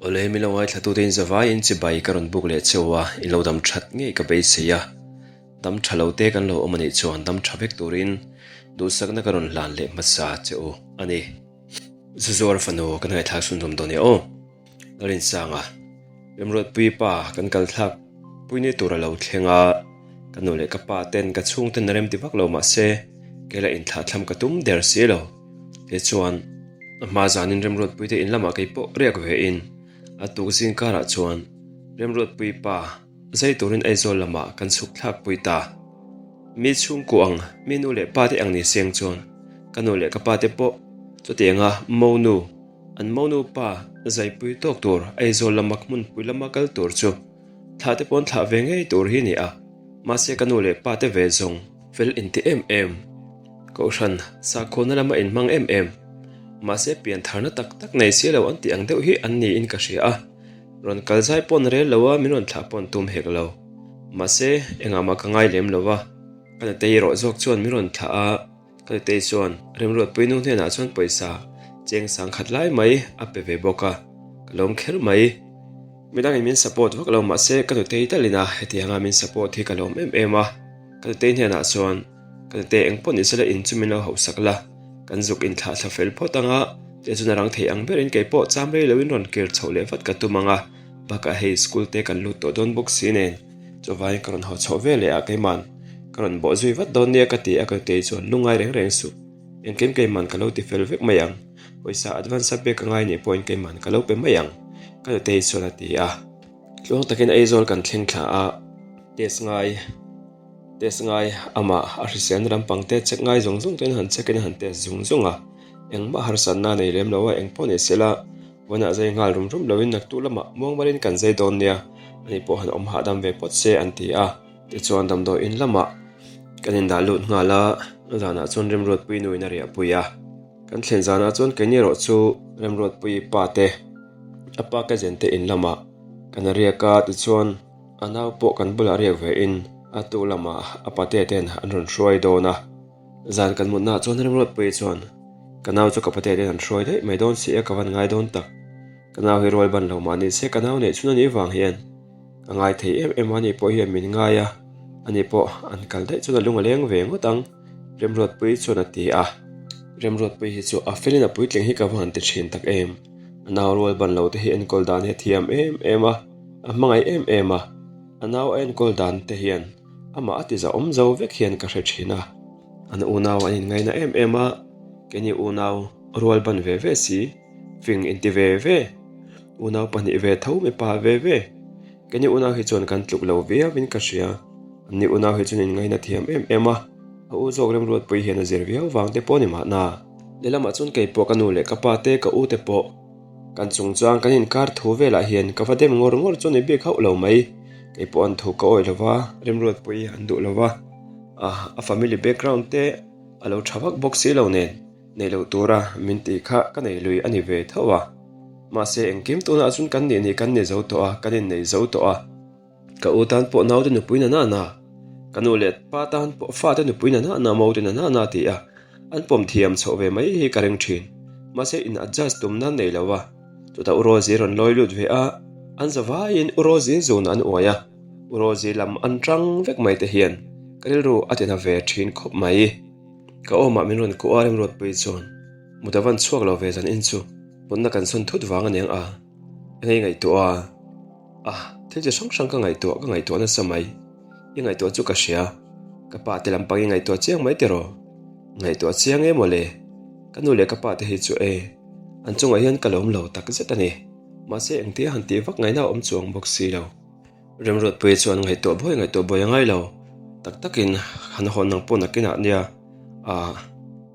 Awle mi lo ngaithlatute in zavai in chibai ka rawn buk leh cheu a, in lo dam that ngei ka beisei a, dam tha lo te kan lo awm anih chuan dam tha vek turin duhsakna ka rawn hlan leh hmasa che u a ni. Zuzuar fanu kan ngaihthlak chhunzawm dawn e aw. Lalinsanga, Remruatpui pa kan kal thlak pui ni tur a lo thleng a, ka nu leh ka pa ten ka chhungten a remti vak lo mahse kei lah inthlahthlam ka tum der si lo. Tichuan, a hma zanin Remruatpui te in lamah kei pawh riak ve in a tuk zing karah chuan Remruatpui pa zai turin Aizawl lamah kan chhuk thlak pui ta. Mi chhungkuah ang, mi nu leh pa te ang ni seng chuan ka nu leh ka pa te pawh chutianga monu, An monu pa zaipui tawk tur Aizawl lama hmunpui lama kal tur chu thlah te pawn thlah ve ngei tur hi ni a, mahse ka nu leh pa te ve zawng fel inti em em, Kohhran sakhuana lama inhmang em em, mahse pian tharna tak tak nei si lo an tih ang deuh hi an niin ka hria a, rawn kal zai pawn rel lo a min rawn thlah pawn tum hek lo, mahse engah mah ka ngai lem lo a, ka nutei erawh zawk chuan min rawn thlah a. Kalitei chuan Remruatpui nu hnenah chuan pawisa cheng sang khat lai mai a pe ve bawk a, ka lawm kher mai. Midangin min support vak lo mahse ka nutei talin a hetianga min support hi ka lawm em em a, ka nutei hnenah chuan ka nutei eng pawh ni sela in chu min lo hauhsak la, kan zuk inthlah thla fel phawt ang a, tih chuan a rang thei ang berin kei pawh cham rei loin rawn kir chhoh leh vat ka tum ang a, bakah hei school te kan lut tawh dawn bawk si nen. Chuvangin ka rawn haw chhoh ve leh a keiman ka rawn bawh zui vat dawn nia ka ti a ka nutei chuan lungngai reng reng suh. Engkim keiman ka lo ti fel vek mai ang. Pawisa advance a pek a ngai nih pawhin keiman ka lo pe mai ang ka nutei chuan a ti a. Tluang takin Aizawl kan thleng thla a, test ngai test ngai amah a hriselna lampang te check ngai zawng zawng ten han check in a han test zung zung a, engmah harsatna a nei lem lo a engpawh ni sela Vawnah zai nghal rum rum loin naktuk lamah muangmarin kan zai dawn nia, ani pawh han awm hahdam ve phawt se an ti a. Tichuan damdawi in lamah kan indah lut nghal a, zanah chuan Remruatpui nuin a riahpui a. Kan thlen zanah chuan keini erawh chu Remruatpui pa te, a pa cousin te in lamah kan riak a, tichuan a nau pawh kan bulah riak ve in a tuk lamah a pate ten an rawn hruai dawn a. Zan kan mutnaah chuan Remruatpuii chuan, Ka nau chu ka patea ten an hruai daih mai dawn si a, ka van ngai dawn tak. Ka nau hi rual ban lo mah ni se ka nau neih chhun a nih vang hian ka ngai thei em em a, ani pawh hian min ngai a, ani pawh an kal daih chuan a lung a leng ve ngawt ang, Remruatpuii chuan a ti a. Remruatpuii hi chu a felin a puitling hi ka va han ti thin tak em. A nau rual ban lo te hi enkawl dan hi a thiam em em a, a hmangaih em em a, a nau a enkawl dan te hian Amah a ti zahawm zo vek hian ka hre thin a, an unau an inngaina em em a, keini unau rual ban ve ve si, fing inti ve ve, unau pahnih ve tho mipa ve ve, keini unau hi chuan kan tluk lo viauin ka hria, anni unau hi chuan inngaina thiam em em a, a u zawk Remruatpui hian a zir viau vang te pawh a ni mahna. Lehlamah chuan kei pawh ka nu leh ka pa te ka u te pawh. Kan chungchang kan inkar thu velah hian ka va dem ngawr ngawr chu ni bik hauh lo mai. Kei pawh an thu ka awih lo va, Remruatpui an duh lo va, a family background te a lo tha vak bawk si lo nen, nei loh tura min tih kha ka nei lui a ni ve tho a. Mahse engkim tunah chuan kan nih nih kan ni zo tawh a, kan innei zo tawh a. Ka u tan pawh naute nupui na nana, ka nu leh pa tan pawh fate nupui na nana, mote na nana ti a an pawm thiam chhoh ve mai hi ka ring thin. Mahse in adjust tum nan nei lo a, chutah U Rosie rawn lawi lut ve a, an za vaiin U Rosie zun an uai a, U Rosie lam an tang vek mai te hian ka rilru a tina ve thin khawp mai. Ka awmah min rawn kuah a Remruatpui chuan mut a van chhuak lo ve zan in chu mutna kan sawn thut vang aniang a, engei ngaihtuah a. Ah, thil chi hrang hrang ka ngaihtuah ka ngaihtuah nasa mai. I ngaihtuah chu ka hria. Ka pa te lampang i ngaihtuah chiang mai tiraw? Ngaihtuah chiang em mawle. Ka nu leh ka pa te hi chu e, an chungah hian ka lawm lo tak zet a ni. Mahse engtia han tih vak ngaihna a awm chuang bawk si lo. Remruatpuii chuan ngaihtuah buai ngaihtuah buai a ngai lo. Tak takin han hawn ang pawh nakinah nia. Ah,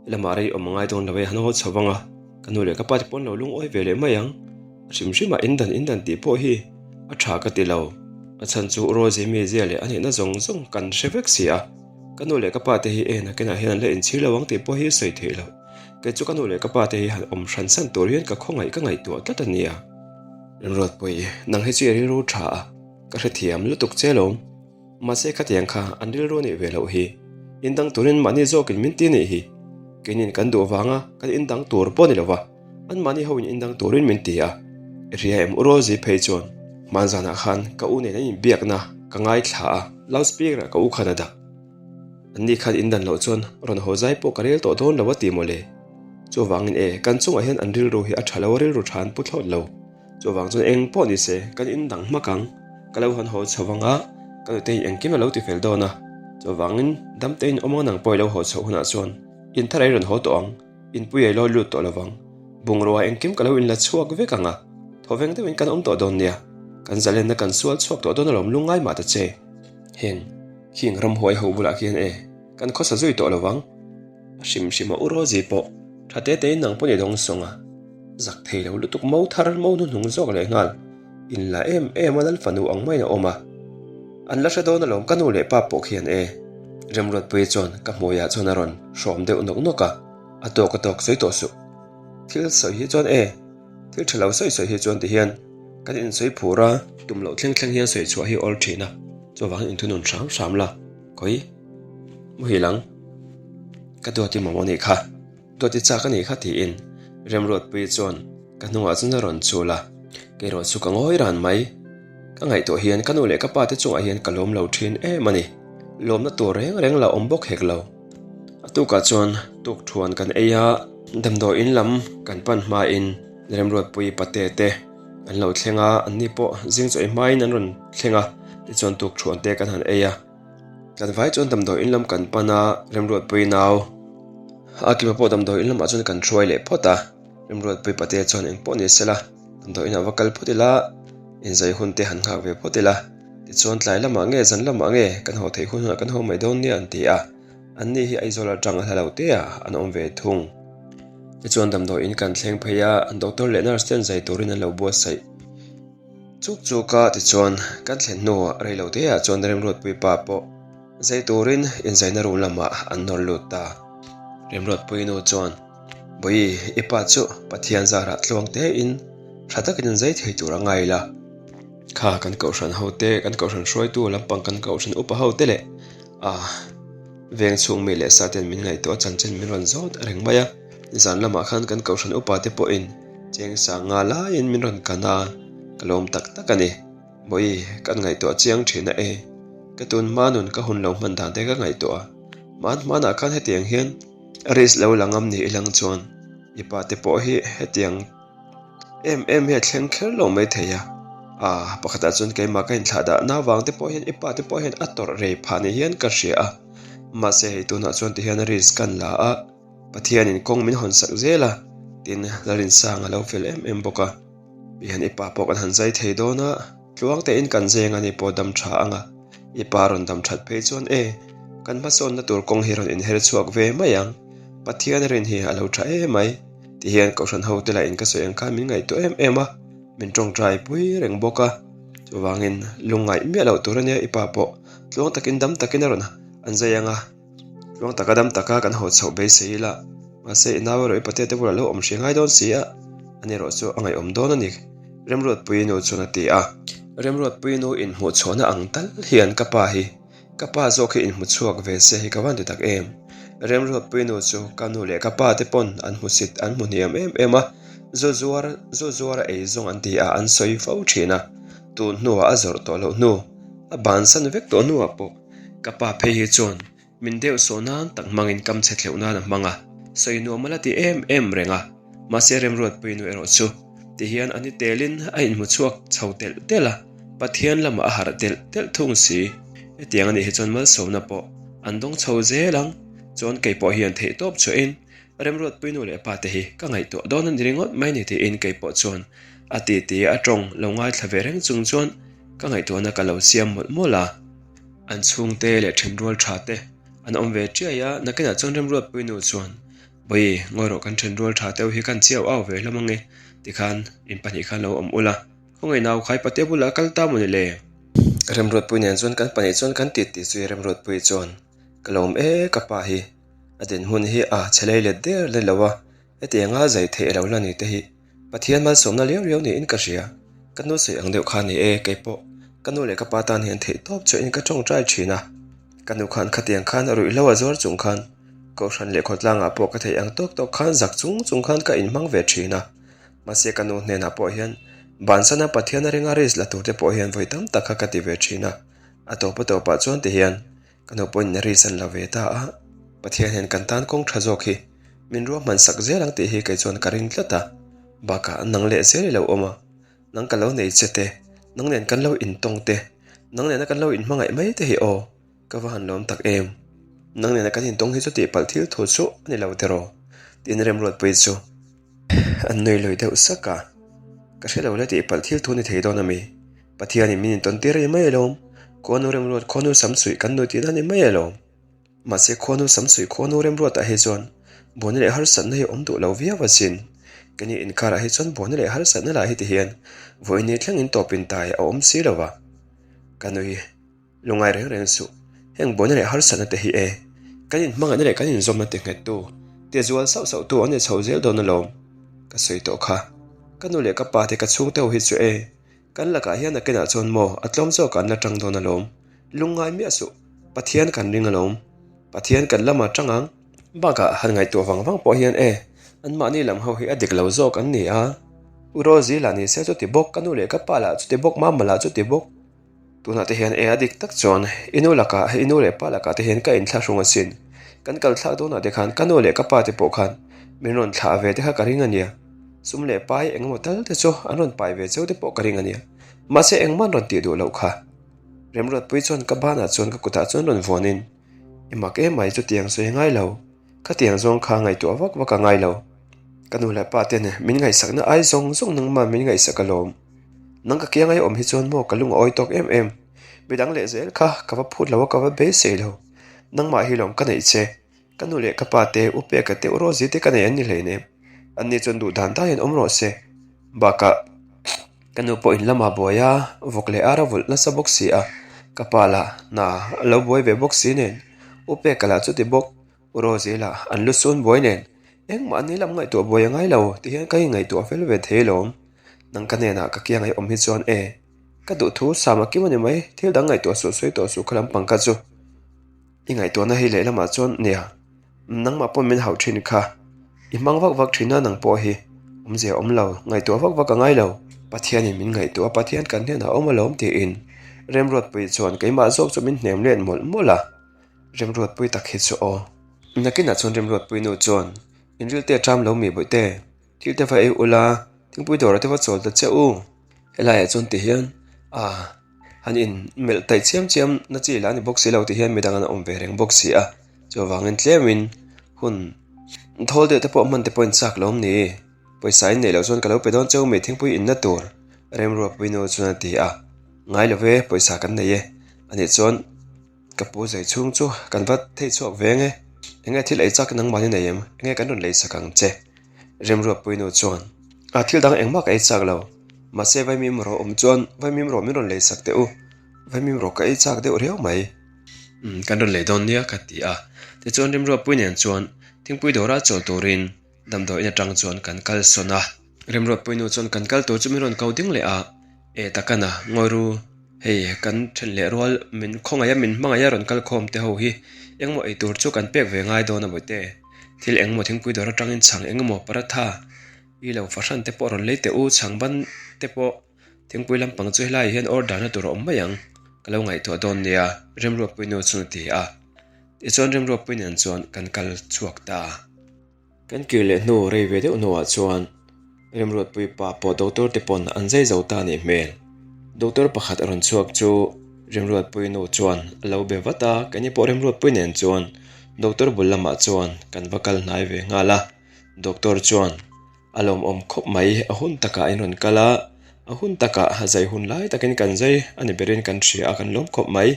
helamah rei awm a ngai dawn lo e, han haw chho vang a. Ka nu leh ka pa te pawh an lo lungawi ve leh mai ang. A hrim hrim a indan indan tih pawh hi a tha ka ti lo. A chhan chu Rosie mizia leh a nihna zawng zawng kan hre vek si a. Ka nu leh ka pa te hi e nakinah hian an la inchhir lo ang tih pawh hi a sawi theih loh. Kei chu ka nu leh ka pa te hi han awm hran san tur hian ka khawngaih ka ngaihtuah tlat a nia. Remruatpui, nang hi chu i rilru tha a, ka hrethiam lutuk che lawm. Mahse khatiang kha an rilru a nih ve loh hi. Indang turin mahni zawkin min ti nih hi. Keinin kan duh vanga kan indang tur pawh a ni lo va. Anmahni ho in indang turin min ti a. I hria em u Rosie phei chuan hmanzanah khan ka u nen an inbiakna ka ngaithla a, loudspeaker ah ka u khan a dah. Anni khan in dan loh chuan rawn haw zai pawh ka rel tawh dawn lo a ti mawle. Chuvangin e, kan chungah hian an rilru hi a tha lo a rilru tha an pu thlawt lo. Chuvang chuan eng pawh ni se kan in dang hmak ang, ka lo han haw chho vang a, ka nute hi engkim a lo ti fel dawn a. Chuvangin damte in awm ang nang pawh i lo haw chhoh hunah chuan in thar ei rawn haw tawh ang, in pui ei lawi lut tawh lo vang. Bungrua engkim ka lo in la chhuak vek ang a, thawveng deuhin kan awm tawh dawn nia, kan zalenna kan sual chhuak tawh dawn alawm lungngai mah ta che. Heng. Khing ramhuai ho bulah khian e, kan khawsa zui tawh lo vang. A hrim hrim a u Rosie pawh tha te tein nang pawh ni dawng sawng a, zak thei lo lutuk mo thar mo hnuhnung zawk leh nghal in la em em a lal fanu ang maiin a awm a. An la hre dawn alawm ka nu leh pa pawh khian e. Remruatpuii chuan ka hmuiah chuan a rawn hrawm deuh nawk nawk a, a tawk a tawk sawi tawh suh. Thil sawi hi chuan e. Thil tha lo sawi sawi hi chuan ti hian kan insawi phur a, tum loh thleng thleng hian sawi chhuah hi awl thin a, chuvangin inthunun hram hram la, khawi muhil ang, ka duati mamawh anih kha, duati chak anih kha tiin Remruatpuii chuan ka hnungah chuan a rawn chul a, kei erawh chu ka ngawi ran mai, ka ngaihtuah hian ka nu leh ka pa te chungah hian ka lawm lo thin em a ni, lawmna tur reng reng la awm bawk hek lo. A tukah chuan tukthuan kan ei a, damdawiin lam kan pan hmain Remruatpuii pate te an lo thleng a, anni pawh zing chawi hmain an rawn thleng a, tichuan tukthuan te kan han ei a. Kan vai chuan damdawiin lam kan pan a, Remruatpuii nau a kima pawh damdawiin lamah chuan kan hruai leh phawt a, Remruatpuii pate chuan engpawh ni sela damdawiin ah va kal phawt ila, inzai hun te han nghak ve phawt ila. Tichuan tlai lamah nge zan lamah nge kan haw theih hun hunah kan haw mai dawn nia an ti a, anni hi Aizawl atang a hla lo te a an awm ve thung. Tichuan damdawiin kan thleng phei a, doctor leh nurse ten zai turin an lo buatsaih chuk chuk a, tichuan kan thlen hnuah rei lo te ah chuan Remruatpui pa pawh zai turin inzaina room lamah an nawr lut ta. Remruatpui nu chuan Bawi i pa chu Pathian zarah tluang tein tha takin an zai thei tur a ngai la. Kha kan kohhran ho te, kan kohhran hruaitu lampang kan kohhran upa ho te leh a veng chhung mi leh sa ten min ngaihtuah a chanchin min rawn zawt reng mai a. Zan lamah khan kan kohhran upa te pawhin cheng sang nga laiin min rawn kan a, ka lawm tak tak a ni. Bawi kan ngaihtuah chiang thin a e. Ka tun hma nun ka hun lo hman dan te ka ngaihtuah a. Hman hmanah khan hetiang hian risk lo la ngam ni ilang chuan i pa te pawh hi hetiang Em em hi a thleng kher lo mai thei a, ah pakhatah chuan keimah ka inthlah dah na vang te pawh hian i pa te pawh hian a tawrh rei phah ni hian ka hria a, mahse hei tunah chuan ti hian risk kan la a, Pathianin kawng min hawn sak zel a, tin Lalrinsanga lo fel em em bawk a, ti hian i pa pawh kan han zai thei dawn a. Tluang tein kan zeng a ni pawh dam tha ang a, i pa rawn dam that phei chuan e, kan hmasawnna tur kawng hi rawn inher chhuak ve mai ang, Pathian rin hi a lo tha em mai, ti hian Kohhran hote lah in ka sawi ang khan min ngaihtuah em em a, min tawngtai pui reng bawk a, chuvangin lungngaih miah loh tur a nia i pa pawh tluang takin dam takin a rawn an zai ang a. Tluang taka dam taka kan haw chhoh beisei ila, mahse i nau erawh i patea te bulah lo awm hria ngai dawn si a, ani erawh chu a ngaihawm dawn a ni, Remruatpuii nu chuan a ti a. Remruatpuii nu inhmuh chhuahna ang tal hian ka pa hi, ka pa zawk hi inhmu chhuak ve se hi ka van ti tak em. Remruatpuii nu chu ka nu leh ka pa te pawn an hmu sit an hmu hniam em em a, zu zuar zu zuar a ei zawng an ti a an sawi fo thin a, tun hnuah a zawrh tawh loh hnu, a bansan vek tawh hnuah pawh Ka pa phei hi chuan min deuh sawh nan tak hmangin kam chhe thleuh nan a hmang a, sawi nuam a la ti em em reng a, mahse Remruatpui nu erawh chu tihian a ni telin a inhmu chhuak chho telh telh a, Pathian lamah a harh telh telh thung si. Hetiang anih hi chuan malsawmna pawh an dawng chho zel ang, chuan kei pawh hian theihtawp chhuahin Remruatpui nu leh pa te hi ka ngaihtuah dawn a ni ringawt mai ni tiin kei pawh chuan a titi a tawng lo ngaithla ve reng chung chuan ka ngaihtuahna ka lo siam mawlh mawlh a. An chhungte leh thenrual tha te an awm ve chiai a, nakinah chuan Remruatpui nu chuan, Bawi, ngawi rawh kan thenrual tha teuh hi kan chiau au ve hlawm ange, tikhan in pahnih khan lo awm ula, khawngaih nau khai pate bulah kal ta maw ni le? Remruatpui nen chuan kan pahnih chuan kan titi zui Remruatpui chuan, Ka lawm e ka pa hi, a dinhmun hi a chhe lei let der let lo a, hetianga zai theih a lo la ni te hi Pathian malsawmna liau liau niin ka hria. Ka nu sawi ang deuh kha ni e, kei pawh ka nu leh ka pa tan hian theih tawp chuahin ka tawngtai thin a. Ka nu khan khatiang khan a ruihhlo a zuar chung khan Kohhran leh khawtlangah pawh ka theih ang tawk tawk khan zak chung chung khan ka inhmang ve thin a. Mahse ka nu hnenah pawh hian. Bansana Pathian a ringa risk la tur te pawh hian vawi tam tak kha ka ti ve thin a, a tawp a tawpah chuan ti hian ka nu pawhin risk an la ve ta a, Pathian hian kan tan kawng tha zawk hi min ruahman sak zel ang tih hi kei chuan ka ring tlat a, bakah nang leh zel i lo awm a, nang ka lo nei che te, nang nen kan lo intawng te, nang nena kan lo inhmangaih mai te hi aw. Ka va han lawm tak em? Nang nena kan intawng hi chu tihpalh thil thu chu a ni lo tiraw? Tiin Remruatpui chu an nui lui deuh sak a. Ka hre lo le tihpalh thil thu ni thei dawn a mi? Pathianin min intawn tir a ni mai alawm. Khuanu Remruat khuanu Samsuih kan nui tihna a ni mai alawm. Mahse khuanu Samsuih khuanu Remruatah hi chuan buaina leh harsatna hi awm duh lo viau asin. Keini inkarah hi chuan buaina leh harsatna lah hi ti hian vawiin ni thlengin tawpin tai a awm si lo va. Ka nui. Lungai reng reng suh, heng buaina leh harsatna te hi e, kan inhmangaihna leh kan inzawmna ti nghettu, ti zual sauh sauh tu an ni chho zel dawn alawm. Ka sawi tawh kha, ka nu leh ka pa te ka chhungte ho hi chu e, kan lakah hian a kenah chuan maw a tlawm zawkah an la tang dawn alawm. Lungngai miah suh, Pathian kan ring alawm. Pathian kan lamah tang ang. Bakah han ngaihtuah vang vang pawh hian e, anmahni lam ho hi a dik lo zawk an ni a. U Rosie lah ni se chuti bawk, ka nu leh ka pa lah chuti bawk, mama lah chuti bawk. Tunah te hian e a dik tak chuan i nu lakah i nu leh pa lakah te hian ka inthlahrung asin. Kan kal thlak dawnah te khan ka nu leh ka pa te pawh khan min rawn thlah ve te kha ka ring a nia. Sum leh pai eng emaw tal te chu an rawn pai ve cheu te pawh ka ring a nia. Mahse engmah an rawn tih duh loh kha. Remruatpui chuan ka banah chuan ka kutah chuan rawn vuanin i mak emai chutiang sawi ngai lo. Khatiang zawng kha ngaihtuah vak vak a ngai lo. Ka nu leh pa ten min ngaihsakna ai zawng zawng nangmah min ngaihsak alawm. Nang ka kiang ai awm hi chuan maw ka lung a awi tawk em em. Midang leh zel kha ka va phut lo a ka va beisei lo. Nangmah hi lawm ka neih che. Ka nu leh ka pa te, u Peka te, u Rosie te ka nei an ni hleinem. An ni chuan duh dan daiin awm rawh se. Bakah ka nu pawh in lamah buai a, vawk leh ar a vulh nasa bawk si a. Ka pa lah hna a lo buai ve bawk si nen. U Peka lah chuti bawk. U Rosie lah an lu sun buai nen. Engmah ni lam ngaihtuah buai a ngai lo ti hian ka ingaihtuah fel ve thei alawm. Nang ka hnenah ka kiang ei awm hi chuan e, ka duh thu sam a kim a ni mai, thil dang ngaihtuah suh sawi tawh suh kha lampang kha chu. I ngaihtuahna hi lehlamah chuan nia, nangmah pawn min hauh thin kha. I hmang vak vak thin a nang pawh hi awmzia awm lo, ngaihtuah vak vak a ngai lo. Pathianin min ngaihtuah a, Pathian kan hnenah a awm alawm tiin Remruatpui chuan keimah zawk chu min hnem let mawlh mawlh a. Remruatpui tak hi chu aw. Nakinah chuan Remruatpui nu chuan, Inrilte a ṭam lo mi bawihte, thil te va ei ula, thingpui dawrah te va chawl ta che u. Helaiah chuan ti hian a han in melh taih chiam chiam na chi lah a ni bawk si lo ti hian midang an awm ve reng bawk si a, chuvangin tlemin hun thawl deuh te pawh hman te pawh in chak lo awm ni. Pawisa in neih loh chuan ka lo pe dawn cheu mi thingpui inna tur Remruatpui nu chuan a ti a, ngai lo ve pawisa kan nei e, anih chuan. Ka pu zai chhung chu kan va thei chhuak veng e, enge thil ei chak nangmah ni nei em, enge kan rawn lei sak ang che? Remruatpui nu chuan, A thil dang engmah ka ei chak lo, mahse vaimim rawh awm chuan vaimim rawh min rawn lei sak teh u, vaimim rawh ka ei chak deuh riau mai. Umm kan rawn lei dawn nia ka ti a, tichuan Remruatpui nen chuan thingpui dawra chawl turin damdawiin atang chuan kan kal sawn a. Remruatpui nu chuan kan kal tur chu min rawn ko ding leh a, E takana, ngawi ru, hei kan then leh rual min khawngaih a min hmangaih a rawn kal khawm te ho hi engmaw ei tur chu kan pek ve ngai dawn a bawihte. Thil engmaw thingpui dawr atangin chhang engemaw paratha i lo fahran te pawh rawn lei teh u, chhang ban te pawh thingpui lampang chu helaiah hian order na tur a awm mai ang, ka lo ngaihtuah dawn nia, Remruatpui nu chuan a ti a. Tichuan Remruatpui nen chuan kan kal chhuak ta. Kan kir leh hnu rei ve deuh hnuah chuan Remruatpui pa pawh doctor te pawn an zai zo ta anih hmel. Doctor pakhat a rawn chhuak chu Remruatpui nu chuan a lo be vat a, keini pawh Remruatpui nen chuan doctor bul lamah chuan kan va kal hnai ve nghal a. Doctor chuan a lawmawm khawp mai, a hun takah in rawn kal a, a hun takah zai hun lai takin kan zai a ni berin kan hria a, kan lawm khawp mai.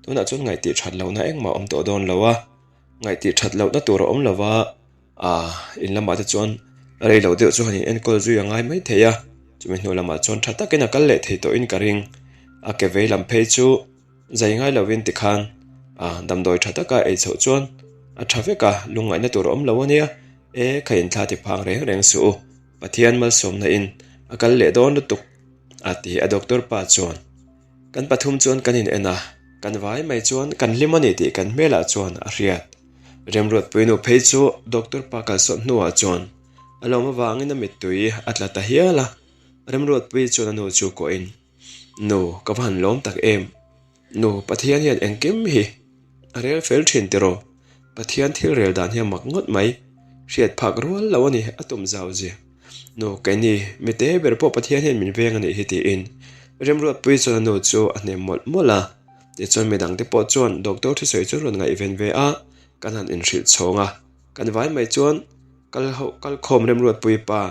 Tunah chuan ngaih tih that lohna engmah a awm tawh dawn lo a. Ngaih tih that lohna tur a awm lo va, ah in lamah te chuan rei lo deuh chu han in enkawl zui a ngai mai thei a, chumi hnu lamah chuan tha takin a kal leh thei tawhin ka ring. A ke vei lam phei chu zai ngai lovin tikhan ah damdawi tha taka ei chhoh chuan a tha vek a, lungngaihna tur a awm lo a nia, e kha inthla ti phang reng reng suh u, Pathian malsawmna in a kal leh dawn lutuk a ti a doctor pa chuan. Kan pathum chuan kan in en a, kan vai mai chuan kan hlim a ni tih kan hmelah chuan a hriat. Remruatpui nu phei chu doctor pa kalsawt hnuah chuan a lawm avangin a mittui a tla ta hial a. Remruatpuii chuan a nu chu kuahin, Nu, ka va han lawm tak em? Nu, Pathian hian engkim hi a rel fel thin tiraw? Pathian thil rel dan hi a mak ngawt mai. Hriat phak rual lo a ni, a tum zau zia. Nu, keini, mite ber pawh Pathian hian min veng a nih hi tiin Remruatpuii chuan a nu chu a hnem mawlh mawlh a. Tichuan midangte pawh chuan doctor thusawi chu rawn ngaihven ve a, kan han inhrilh chhawng a. Kan vai mai chuan kal ho kal khawm Remruatpuii pa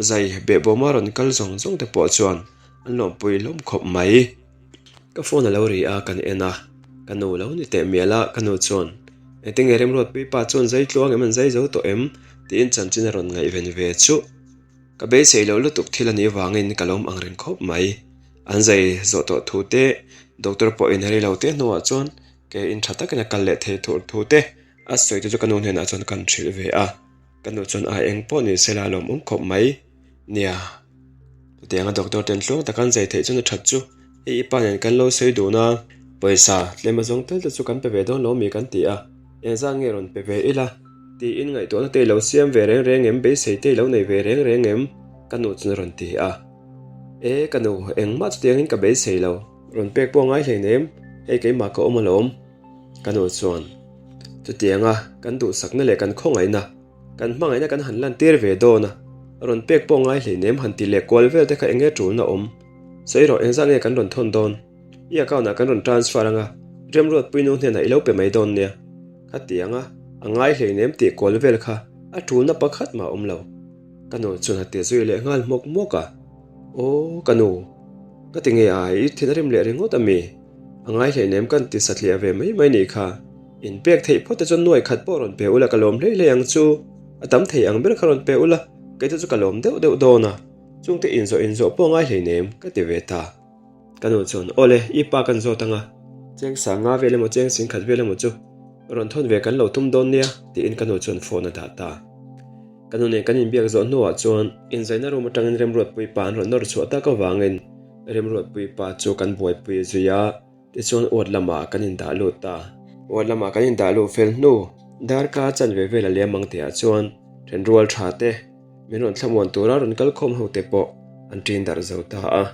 Zai behbawma rawn kal zawng zawng te pawh chuan an lawmpui hlawm khawp mai. Ka phone a lo ri a, kan en a, ka nu lo ni teh mial a, ka nu chuan, Engtinge Remruatpui pa chuan zai tluang em an zai zo tawh em? tiin chanchin a rawn ngaihven ve chuh. Ka beisei loh lutuk thil a nih vangin ka lawm ang reng khawp mai. An zai zawh tawh thu te, doctor pawhin rei lo te hnuah chuan ke in tha takin a kal leh thei tur thu te a sawi te chu ka nu hnenah chuan kan hrilh ve a. Ka nu chuan a eng pawh ni sela lawmawm khawp mai. Nia, chutianga doctor ten tluang taka an zai theih chuan a that chu hei i pa nen kan lo sawi dun a, pawisa tlem a zawng tel te chu kan pe ve dawn lo mi kan ti a, engzat nge rawn pe ve ila tiin ngaihtuahna te i lo siam ve reng reng em, beisei te i lo nei ve reng reng em? Ka nu chuan a rawn ti a. E ka nu, engmah chutiangin ka beisei lo, rawn pek pawh a ngai hleinem, hei keimah ka awm alawm. Ka nu chuan, Chutianga kan duhsakna leh kan khawngaihna, kan hmangaihna kan han lantir ve dawn a, rawn pek pawh ngai hleinem han ti leh kual vel te kha enge tulna awm? Sawi rawh, engzat nge kan rawn thawn dawn? I account ah kan rawn transfer anga, Remruatpui nu hnenah i lo pe mai dawn nia. Khatianga a ngai hleinem tih kual vel kha a tulna pakhat mah awm lo. Ka nu chuan a ti zui leh nghal hmawk hmawk a. Aw ka nu, ka ti nge a, i thin a rim leh ringawt a mi? A ngai hleinem kan ti satliah ve mai mai nih kha. In pek theih phawt te chuan nuai khat pawh rawn pe ula ka lawm hlei hlei ang chu. A tam thei ang ber kha rawn pe ula, kei te chu ka lawm deuh deuh dawn a. Chungte inzawh inzawh pawh a ngai hleinem ka ti ve ta. Ka nu chuan, Aw le, i pa kan zawt ang a, cheng sanga vel emaw cheng sing khat vel emaw chu rawn thawn ve kan lo tum dawn nia, tiin ka nu chuan phone a dah ta. Ka nu nen kan inbiak zawh hnuah chuan inzaina room atangin Remruatpui pa an rawn nawr chhuah tak avangin Remruatpui pa chu kan buaipui zui a, tichuan uat lamah kan indah lut ta. Uat lamah kan indah luh fel hnu darkar chanve vel a liam ang tihah chuan thenrual tha te min rawn thlamuan tura rawn kalkhawm ho te pawh an ṭin darh zo ta a.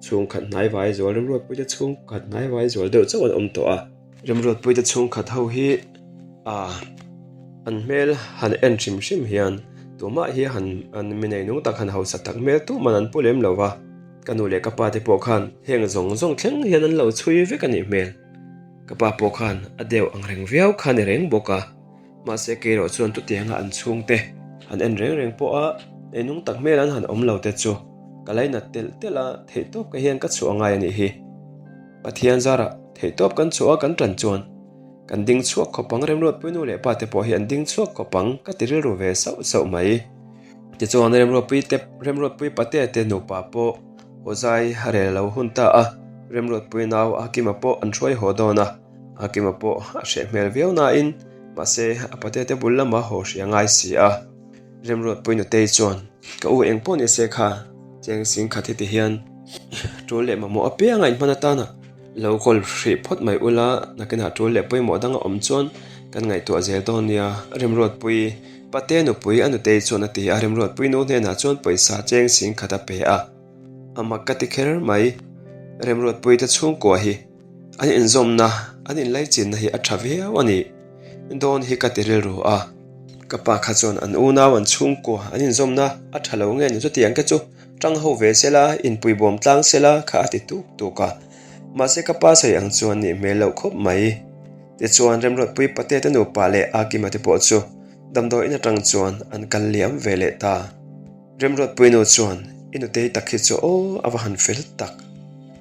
Chhungkhat hnaivai zual Remruatpuite chhungkhat hnaivai zual deuh chauh an awm tawh a. Remruatpuite chhungkhat ho hi ah an hmel han en hrim hrim hian tumah hi han an mi nei nung tak han hausa tak hmel tuman an pu lem lo va. Ka nu leh ka pa te pawh khan heng zawng zawng thleng hian an lo chhui vek a nih hmel. Ka pa pawh khan a deuh ang reng viau kha ni reng bawk a. Mahse keerawh chuan chutianga an chhungte han en reng reng pawh a neinung tak hmel an han awm lo te chu ka lainat telh telh a, theihtawp ka hian ka chhuah ngai a nih hi. Pathian zarah theihtawp kan chhuah a kan tan chuan kan ding chhuak khawp ang Remruatpui nu leh pa te pawh hi an ding chhuak khawp ang ka ti rilru ve sauh sauh mai. Tichuan Remruatpui te Remruatpui patea te nupa pawh Hawzai a rel lo hun ta a, Remruatpui nau Akima pawh an hruai haw dawn a. Hakima pawh a hreh hmel viau nain mahse a patete bul lama haw hria ngai si a. Remruatpui nutei chuan, Ka u eng pawh ni se kha, cheng sing khat heti hian tul leh mamawh apiang a inhman atana lo kawl hrih phawt mai ula, nakinah tul leh pawimawh dang a awm chuan kan ngaihtuah zel dawn nia. Remruatpui pate nupui a nutei chuan a ti a, Remruatpui nu hnenah chuan pawisa cheng sing khat a pe a. A mak ka ti kher mai, Remruatpuite chhungkua hi. An inzawmna, an inlaichinna hi a tha viau a ni. Dawn hi ka ti rilru a. Ka pa kha chuan an unau an chhungkua an inzawmna a tha lo nge ni chutiang te chu tang ho ve sela, inpui bawm tlang sela kha a ti tuk tuk a. Mahse ka pa sawi ang chuan nih hmel loh khawp mai. Tichuan Remruatpui Pate te nupa leh Akima te pawh chu damdawi in atang chuan an kal liam ve leh ta. Remruatpui nu chuan, I nutei tak hi chu aw a va han fel tak.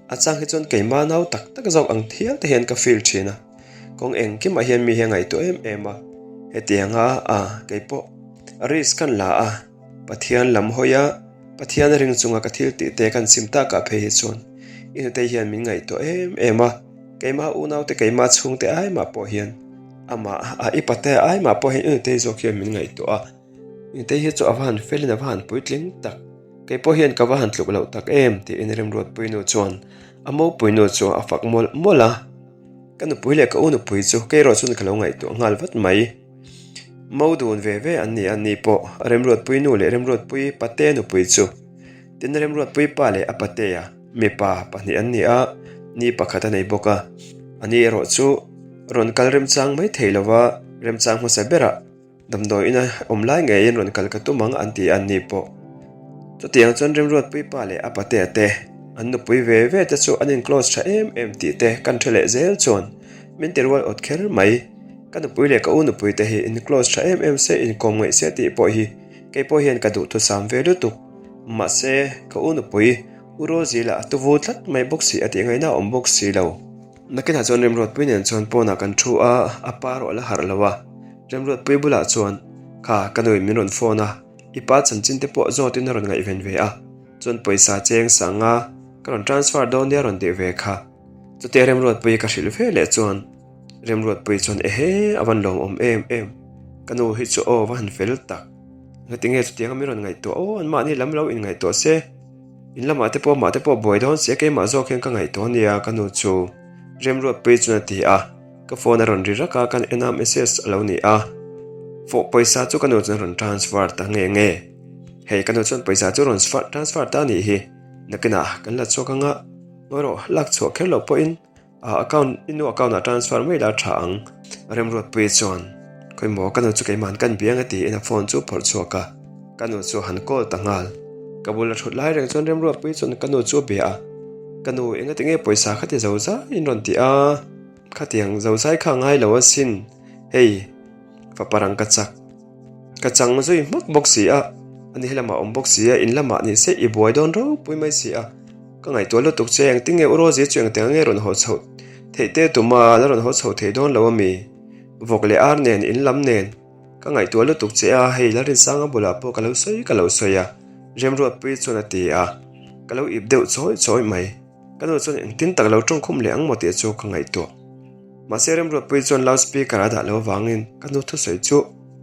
A chang hi chuan keimah nau tak tak zawk ang thial te hian ka feel thin a. Kawng engkimah hian mi hi a ngaihtuah em em a. Hetianga a keipawh risk kan la a, Pathian lam hawi a, Pathian ring chunga ka thil tih te kan sim takah phei hi chuan i nutei hian min ngaihtuah em em a. Keimah unaute keimah chhungte ai mah pawh hian amah a i pate ai mah pawh hian i nutei zawk hian min ngaihtuah a. Nitei hi chu a va han felin a va han puitling tak, kei pawh hian ka va han tluk loh tak em tiin Remruatpui nu chuan a mopui nu chu a fak mawlh mawlh a. Ka nupui leh ka u nupui chu kei erawh chuan ka lo ngaihtuah nghal vat mai. Mo dun ve ve an ni a, ni pawh Remruatpui nu leh Remruatpui pate nupui chu. Tin, Remruatpui pa leh a patea mipa pahnih an ni a, ni pakhat a nei bawk a. Ani erawh chu rawn kal remchang mai thei lova remchang hmasa berah Damdawi ina awm lai ngeiin rawn kal ka tum ang an ti a ni pawh. Chutiang chuan Remruatpui pa leh a patea te an nupui ve ve te chu an in close tha em em tih te kan hre leh zel chuan min ti rual awt kher mai. Ka nupui leh ka u nupui te hi in close tha em em se inkawm ngaih se tih pawh hi kei pawh hian ka duhthusam ve lutuk. Mahse ka u nupui U Rosie lah a tuvu tlat mai bawk si a tih ngaihna a awm bawk si lo. Nakinah chuan Remruatpui nen chuan pawnah kan thu a, a pa erawh a la harh lo a. Remruatpui bulah chuan, Kha, ka nuin min rawn phone a, i pa chanchin te pawh zawtin a rawn ngaihven ve a, chuan pawisa cheng sanga ka rawn transfer dawn nia rawn tih ve kha. Chutia Remruatpui ka hrilh ve leh chuan Remruatpui chuan, Ehe, a van lawmawm em em, ka nu hi chu aw va han fel tak. Ngatinge chutianga min rawn ngaihtuah aw, anmahni lam lo inngaihtuah se. In lamah te pawh amah te pawh buai dawn sia keimah zawk hian ka ngaihtuah ania ka nu chu Remruatpui chuan a ti a, ka phone a rawn ri rak a kan en a message a lo ni a, fawh pawisa chu ka nu chuan a rawn transfer ta nge nge, hei ka nu chuan pawisa chu a rawn transfer ta a nih hi, nakinah kan la chhuak anga ngawi rawh lak chhuah kher loh pawhin. A account i nu account ah transfer mai la tha ang. Remruatpuii chuan, Khawi maw ka nu chu keimah kan biang a tiin a phone chu phawrh chhuak a, ka nu chu a han call ta nghal. Ka bul a thut lai reng chuan Remruatpuii chuan ka nu chu a bia a, Ka nu engati nge pawisa kha ti zo zai in rawn ti a, khatiang zo zai kha a ngai lo asin, hei fapa rang ka chak. Ka chang zui hmak bawk si a, ani helamah awm bawk si a, in lamah ni se i buai dawn ropui mai si a, ka ngaihtuah lutuk che engtin nge u Rosie chu engtiang nge rawn haw chhoh theih te tuma la rawn haw chho thei dawn lo ami? Vawk leh ar nen in lam nen ka ngaihtuah lutuk che a, hei Lalrinsanga bulah pawh ka lo sawi ka lo sawi a, Remruatpui chuan a ti a, ka lo ip deuh chawi chawi mai. Ka nu chuan engtin tak lo tawngkhum leh ang maw tih chu ka ngaihtuah. Mahse Remruatpui chuan loud speaker a dah lo avangin ka nu thusawi chu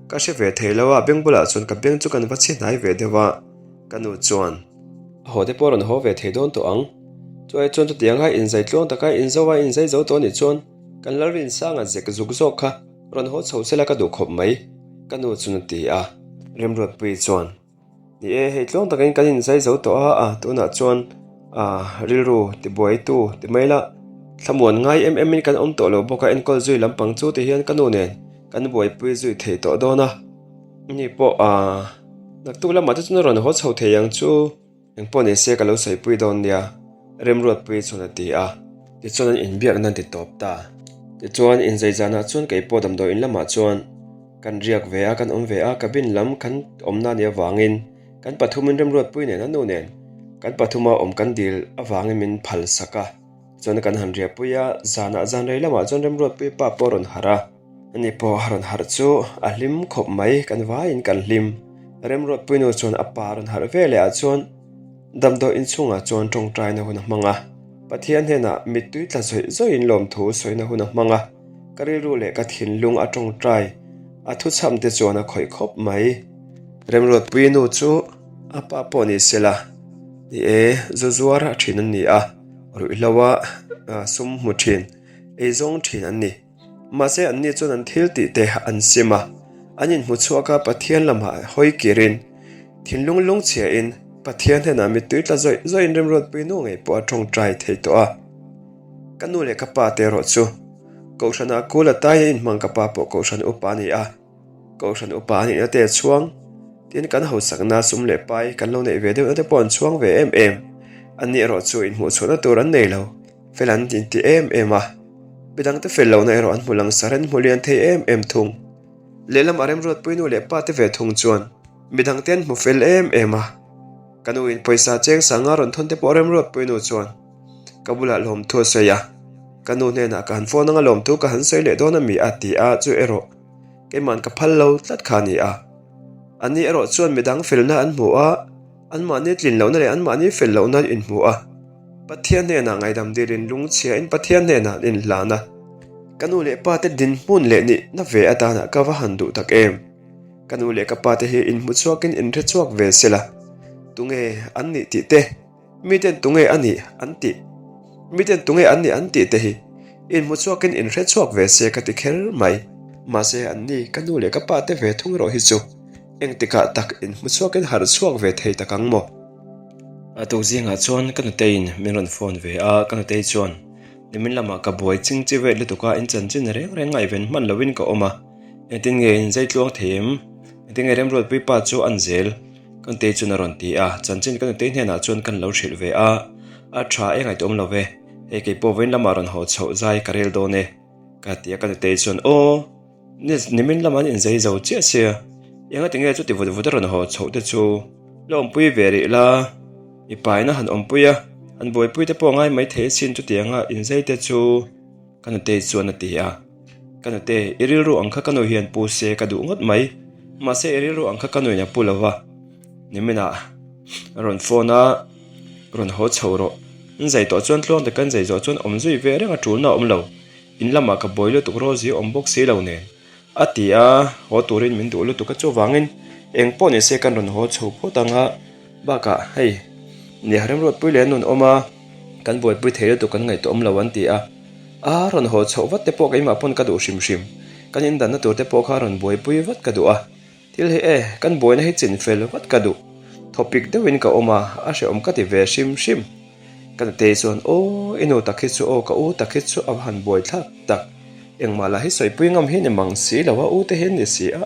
ka hre ve thei lo a, beng bulah chuan ka beng chu kan va chhi hnai ve deuh a, ka nu chuan. A haw te pawh rawn haw ve thei dawn tawh ang. Chuai chuan chutianga inzai tluang taka inzo a inzai zo tawh anih chuan kan Lalrinsanga zek zuk zawk kha rawn haw chho sela ka duh khawp mai, ka nu chuan a ti a. Remruatpui chuan. Ni e, hei tluang takin kan inzai zo tawh a, a tunah chuan ah rilru tibuaitu ti mai la, thlamuan ngai em em in kan awm tawh lo bawk a, enkawl zui lampang chu ti hian ka nu nen kan buaipui zui thei tawh dawn a, ni pawh ah naktuk lamah te chuan a rawn haw chho thei ang chu. Engpawh ni se ka lo sawipui dawn nia, Remruatpui chuan a ti a. Tichuan an inbiakna an ti tawp ta. Tichuan inzai zanah chuan kei pawh damdawi in lamah chuan kan riak ve a, kan awm ve a, cabin lam kan awmna nih avangin kan pathumin Remruatpui nen a nu nen kan pathuma awm kan dil avangin min phal sak a. Tichuan kan han riahpui a, zanah zan rei lamah chuan Remruatpui pa pawh a rawn harh a. Ani pawh a rawn harh chu a hlim khawp mai, kan vaiin kan hlim. Remruatpuinu chuan a pa rawn harh ve leh ah chuan damdawi inchhungah chuan tawngtaina hun a hmang a, Pathian hnenah mittui tla zawih zawihin lawmthu sawina hun a hmang a, ka rilru leh ka thinlung a tawngtai a thuchham te chuan a khawih khawp mai. Remruatpuinu chu a pa pawh ni sela, ni e, zu zuar a thin an ni a, ruihhlo a sum hmu thin, eizawng thin an ni. Mahse anni chuan an thil tih te an sim a, an inhmu chhuak a Pathian lamah hawi kirin, thinlung lungchhiain Pathian hnenah mittui tla zawih zawihin remruatpui nu ngei pawh a tawngtai thei tawh a. Ka nu leh ka pa te erawh chu Kohhranah kul a tai a inhmang ka pa pawh Kohhran upa a ni a, Kohhran upa a nihna te a chhuang, tin kan hausakna sum leh pai kan lo neih ve deuhna te pawh an chhuang ve em em. Anni erawh chu inhmuhchhuahna tur an nei lo. Fel an inti em em a, midangte fel lohna erawh an hmu langsar an hmu lian thei em em thung. Lehlam a remruatpui nu leh pa te ve thung chuan midangte an hmu fel em em a, ka nu in pawisa cheng sanga rawn thawn te pawh remruatpui nu chuan ka bulah lawmthu a sawi a, ka nu hnenah ka han phone anga lawmthu ka han sawi leh dawn ami a ti a, chu erawh keiman ka phal lo tlat kha a ni a. Ani erawh chuan midang felna an hmu a, anmahni tlin lohna leh anmahni fel lohna an inhmu a. Pathian hnenah ngaihdam dilin lungchhiain Pathian hnenah an inhlan a. Ka nu leh pa te dinhmun leh nihna ve atanah ka va han duh tak em? Ka nu leh ka pa te hi inhmu chhuakin inhre chhuak ve sela, tunge an nih tih te, miten tunge a nih an tih, miten tunge an nih an tih te hi inhmu chhuakin inhre chhuak ve se ka ti kher mai. Mahse anni ka nu leh ka pa te ve thung erawh hi chu engtikah tak inhmu chhuakin harh chhuak ve thei tak ang maw? A tuk zingah chuan ka nuteiin min rawn phone ve a, ka nutei chuan nimin lamah ka buai ching chi vet lutuk a, in chanchin reng reng ngaihven hman loin ka awm a, engtin nge in zai tluang thei em? Engtin nge Remruatpui pa chu an zel? Ka nutei chuan a rawn ti a, chanchin ka nutei hnenah chuan kan lo hrilh ve a, a tha e ngaihtuah awm lo ve, hei keipawh vawiin lamah rawn haw chhoh zai ka rel dawn e ka ti a, ka nutei chuan aw. Nimin lam an inzei zo chiah sia, enga tinge chuti vut vut a rawn haw chhoh te chu la awmpui ve rih la, mipa in a han awmpui a, han buaipui te pawh a ngai mai thei asin chutianga inzei te chu ka nutei chuan a ti a, ka nute i rilru ang kha ka nu hian pu se ka duh ngawt mai, mahse i rilru ang kha ka nuin a pu lo va, niminah a rawn phone a, rawn haw chho rawh, an zai tawh chuan tluang taka an zai zawh chuan awm zui ve reng a tulna a awm lo. In lamah ka buai lutuk Rosie awm bawk si lo nen a ti a, haw turin min duh lutuk a chuvangin eng pawh ni se kan rawn haw chho phawt ang a, bakah hei nia remruatpui leh an rawn awm a, kan buaipui thei lutuk kan ngaihtuah awm lo an ti a, a rawn haw chhoh vat te pawh keimah pawn ka duh hrim hrim, kan indanna tur te pawh kha rawn buaipui vat ka duh a. Thil hi e, kan buaina hi chin fel vat ka duh. Thawpik deuhin ka awm a, a hrehawm ka ti ve hrim hrim. Ka nutei chuan, Aw, i nu tak hi chu aw, ka u tak hi chu a va han buai thlak tak. Engmah lah hi sawipui ngam hi ni mang si lo a, u te hi an ni si a.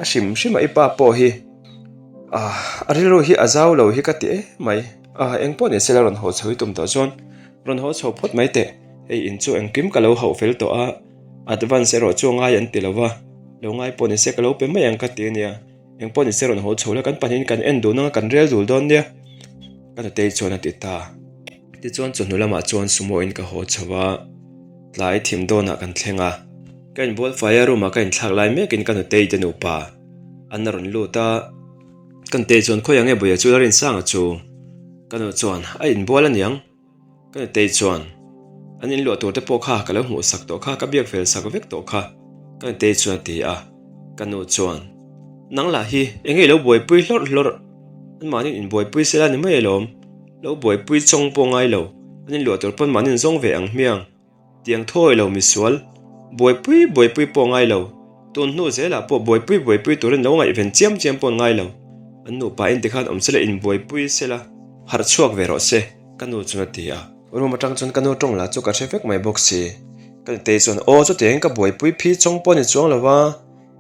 A hrim hrim a i pa pawh hi, ah, a rilru hi a zau lo hi ka ti em mai. Ah, eng pawh ni se la rawn haw chho i tum tawh chuan rawn haw chho phawt mai teh. Hei in chu engkim ka lo hauh fel tawh a. Advance erawh chu a ngai an ti lo va, lo ngai pawh ni se ka lo pe mai ang ka ti a nia, eng pawh ni se rawn haw chho la kan pahnihin kan en dun anga kan rel dul dawn nia ka nutei chuan a ti ta. Tichuan chawhnu lamah chuan sumo in ka haw chho a, tlai thim dawnah kan thleng a, ka inbual fai a room ah ka inthlak lai mekin ka nutei te nupa an rawn lut a, ka nutei chuan khawi ang e Buia chu la rinsanga chu ka nu chuan a inbual aniang. Ka nutei chuan, An inluah tur te pawh kha ka lo hmuh sak tawh kha, ka biak fel sak vek tawh kha, ka nutei chuan a ti a. Ka nu chuan, Nang lah hi eng nge i lo buaipui hlawrh hlawrh? Anmahniin inbuaipui se la ni mai alawm, lo buaipui chawng pawh ngai lo, an inluah tur pawn mahni inzawng ve ang hmiang. Tiang thawi lo misual, buaipui buaipui pawh ngai lo, tun hnu zelah pawh buaipui buaipui turin lo ngaihven chiam chiam pawh ngai lo. An nupa in tikhan awm sela inbuaipui sela, harh chhuak ve rawh se, ka nu chuan a ti a. Room atang chuan ka nu tawng lah chu ka hre vek mai bawk si. Ka nutei chuan, Aw, chutiangin ka buaipui phi chawng pawh ni chuang lo va,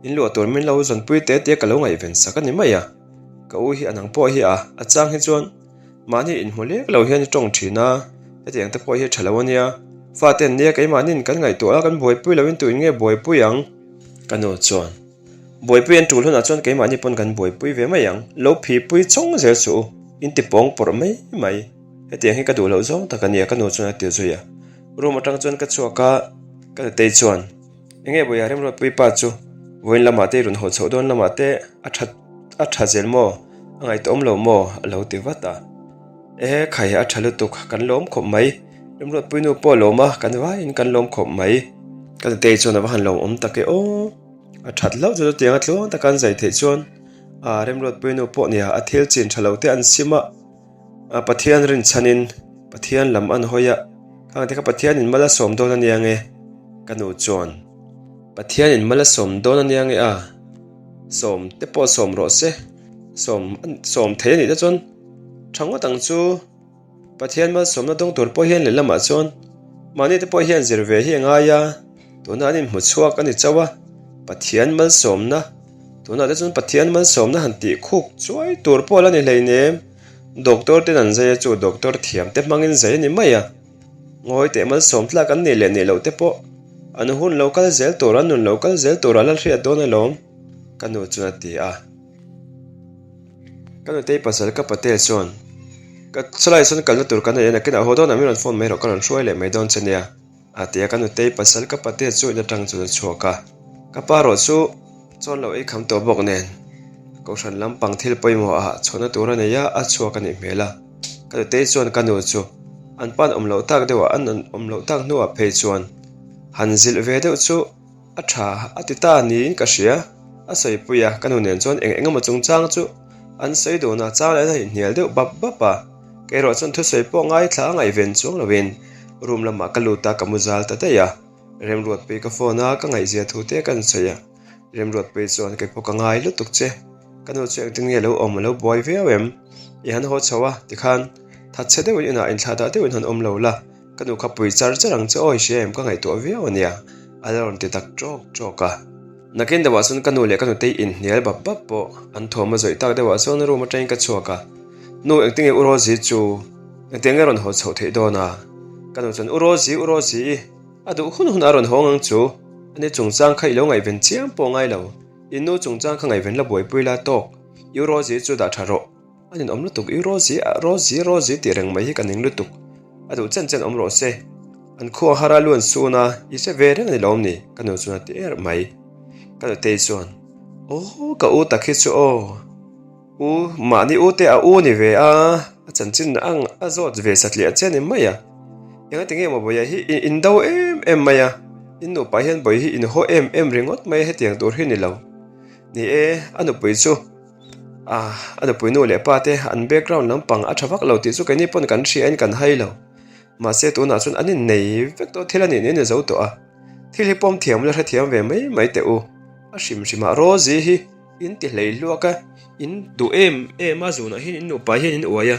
in luah tur min lo zawnpui te tia ka lo ngaihven sak a ni mai a. Ka u hi a nang pawh hi a, a chang hi chuan Mahni inhmu lek lo hian i tawng thin a, hetiang te pawh hi a tha lo ania. Fate an nia keimahniin kan ngaihtuah a, kan buaipui loin tuin nge buaipui ang? Ka nu chuan, Buaipui an tul hunah chuan keimahni pawn kan buaipui ve mai ang, lo phipui chawng zel suh u, in ti pawng pawrh mai mai. Hetiang hi ka duh loh zawng tak ania ka nu chuan a ti zui a. Room atang chuan ka chhuak a, ka nutei chuan, Enge Bawiha Remruatpui pa chu vawiin lamah te i rawn haw chhoh dawn lamah te a that a tha zel maw? A ngaihtuah awm lo maw? A lo ti vat a. E khai a tha lutuk, kan lawm khawp mai. Remruatpui nu pawh a lawm a, kan vaiin kan lawm khawp mai. Ka nutei chuan a va han lawm awm tak e aw. A that hlauh chu chutiang a tluang taka an zai theih chuan a Remruatpui nu pawh nia a thil chin tha lo te an sim a. A Pathian rinchhanin Pathian lam an hawi a, khang te kha Pathianin mal a sawm dawn a nia nge? Ka nu chuan Pathianin mal a sawm dawn a nia nge a? Sawm te pawh sawm rawh se, sawm sawm thei a nih te chuan tha ngawt ang chu. Pathian malsawmna dawng tur pawh hian lehlamah chuan mahni te pawh hian zir ve hi a ngai a, tuna an inhmu chhuak a ni chauh a, Pathian malsawmna Tunah te chuan Pathian malsawmna han tih khuk chuai tur pawh la ni hleinem. Doctor ten an zai a chu doctor thiam te hmangin zai a ni mai a. Ngawi teh malsawm tlak an nih leh nih loh te pawh an hun lo kal zel tur an nun lo kal zel tur a la hriat dawn alawm ka nu chuan a ti a. Ka nutei pasal ka patel chuan ka chulai sawn kalna tur kan nei a nakinah haw dawnah min rawn phone mai rawh ka rawn hruai leh mai dawn che nia. A ti a, ka nutei pasal ka pate chu in atang chuan a chhuak a, ka pa rawh chu chawn lo ei kham tawh bawk nen kohhran lampang thil pawimawh ah chhuahna tur a nei a, a chhuak a nih hmel a, ka nutei chuan ka nu chu an pan awm loh tak deuh ah an awm loh tak hnuah phei chuan han zilh ve deuh chu A tha a ti ta niin ka hria, a sawipui a, ka nu nen chuan eng eng emaw chungchang chu an sawi dun a, chang leh a inhnial deuh bap bap a, kei erawh chuan thusawi pawh ngaithla a ngaihven chuang loin room lamah ka lut a, ka mu zal ta daih a, Remruatpui ka phone a, ka ngaihzia thu te ka sawi a, Remruatpui chuan kei pawh ka ngai lutuk che, ka nu chu engtin nge lo awm a lo buai viau em? I han haw chho a, tikhan thatchhe deuhin inah inthlahdah deuhin han awm lo la, ka nu kha pui char char ang che aw i hria em ka ngaihtuah viau a nia, a la rawn ti tak ṭawk ṭawk a. Nakin deuhah chuan ka nu leh ka nutei inhnial bap bap pawh an thuam a zawih tak deuhah chuan room atangin ka chhuak a, Nu engtinge U Rosie chu engtiang nge rawn haw chhoh theih dawn a? Ka nu chuan U Rosie, U Rosie i a duh hun hun a rawn hawng ang chu, ani chungchang kha i lo ngaihven chiam pawh ngai lo, i nu chungchang kha ngaihven la buaipui la tawk, U Rosie chu dah tha rawh. A ninawm lutuk i Rosie ah Rosie Rosie tih reng mai hi ka ning lutuk. A duh chen chen awm rawh se. An khua har a luan sun a, i hre ve reng a ni lawm ni? Ka nu chuan a ti er mai. Ka nutei chuan, Aw ka u tak hi chu aw. U mahni u te a u ni ve a, a chanchin ang a zawt ve satliah che a ni mai a. Engati nge maw Bawiha hi i indo em em mai a, in nupa hian Bawihi hi inhaw em em ringawt mai a hetiang tur hi ni lo. Ni e, a nupui chu. Ah, a nupui nu leh pa te an background lampang a tha vak lo tih chu keini pawn kan hria in kan hai lo. Mahse tunah chuan an innei vek tawh thil a nih niin a zo tawh a. Thil hi pawm thiam la hrethiam ve mai mai teh u. A hrim hrimah Rosie hi in ti hlei hluak a, in duh em em a zunah hian in nupa hian in uai a.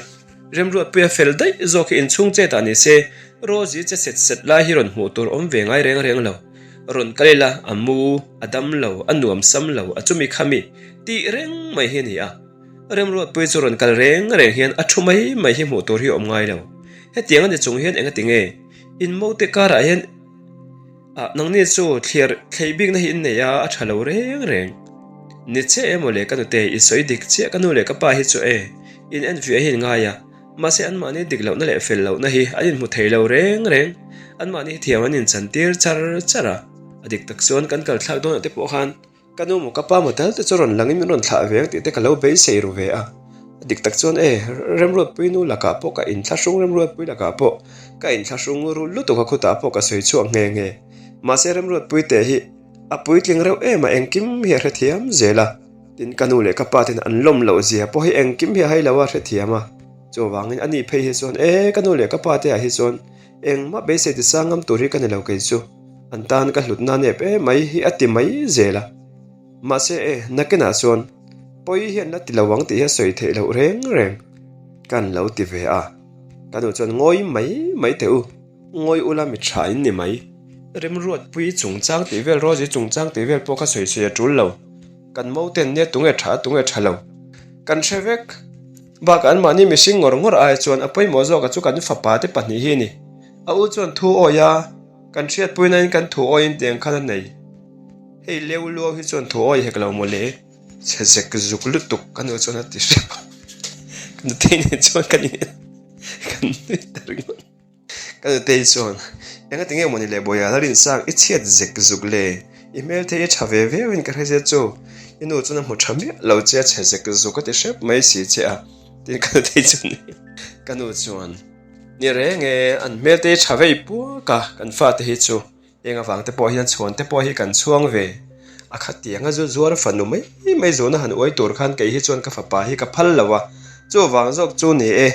Remruatpuia fel daih zawk hi inchhung chet ah ni se, Rosie che set set lai hi rawn hmuh tur awm ve ngai reng reng lo. Rawn kal ila, a mu, a dam lo, a nuam sam lo, a chumi khami tih reng mai hi a ni a. Remruatpui chu rawn kal reng reng hian a thu mai mai hi hmuh tur hi a awm ngai lo. Hetiang a ni chung hian engati nge in mote karah hian ah nangni chu thliar thlei bikna hi in nei a, a tha lo reng reng. Ni chiah emaw le ka nute i sawi dik chiah ka nu leh ka pa hi chu e, in enfiah hi in ngai a. Mahse anmahni dik lohna leh fel lohna hi an inhmu thei lo reng reng. Anmahni hi thiam an inchantir char char a. A dik tak chuan kan kal thlak dawnah te pawh khan ka nu maw ka pa maw tal te chu rawn langin min rawn thlah ve ang tih te ka lo beisei ru ve a. A dik tak chuan e, Remruatpui nu lakah pawh ka inthlahrung Remruatpui lakah pawh ka inthlahrung ru lutuk a khutah pawh ka sawi chhuak nghe nghe. Mahse Remruatpui teh hi a puitling reuh em a engkim hi a hrethiam zel a. Tin, ka nu leh ka pa ten an lawm loh zia pawh hi engkim hi a hai lo a hrethiam a. Chuvangin a ni phei hi chuan e, ka nu leh ka pa te ah hi chuan engmah beisei ti sang ngam tur hi ka ni lo kei chu. An tan ka hlutna nep em mai hi a ti mai zel a. Mahse e, nakinah chuan pawi hian la ti lo ang tih hi a sawi theih loh reng reng. Kan lo ti ve a. Ka nu chuan ngawi mai mai teh u. Ngawi ula mi tha in ni mai. Remruatpui chungchang tih vel Rosie chungchang tih vel pawh kha sawi sawi a tul lo. Kan moten nia tunge tha tunge tha lo. Kan hre vek. Bakah anmahni mihring ngawr ngawr ai chuan a pawimawh zawka chu kan fapa te pahnih hi a ni. A u chuan thu awi a, kan hriatpui nain kan thu awiin tiang khan a nei. Hei leu luau hi chuan thu awi hek lo mawle. Chhe zek zuk lutuk ka nu chuan a ti hrep a. Ka nutei nen chuan kan in kan nui ta ringawt. Ka nutei chuan, Enga tinge mawni le Bawiha Lalrinsang i chhiat zek zuk le? I hmel thei i tha ve viau in ka hre zia chu. I nu chuan a hmu tha miah lo che a chhe zek zuk a ti hrep mai si che a, tiin ka nutei chuan ka nu chuan, Ni reng e, an hmel te hi tha vei puak a, kan fate hi chu. Eng avang te pawh hian chhuan te pawh hi kan chhuang ve. A khatiang a zu zuar fanu mai mai zawhna han uai tur khan kei hi chuan ka fapa hi ka phal lo a, chuvang zawk chu ni e.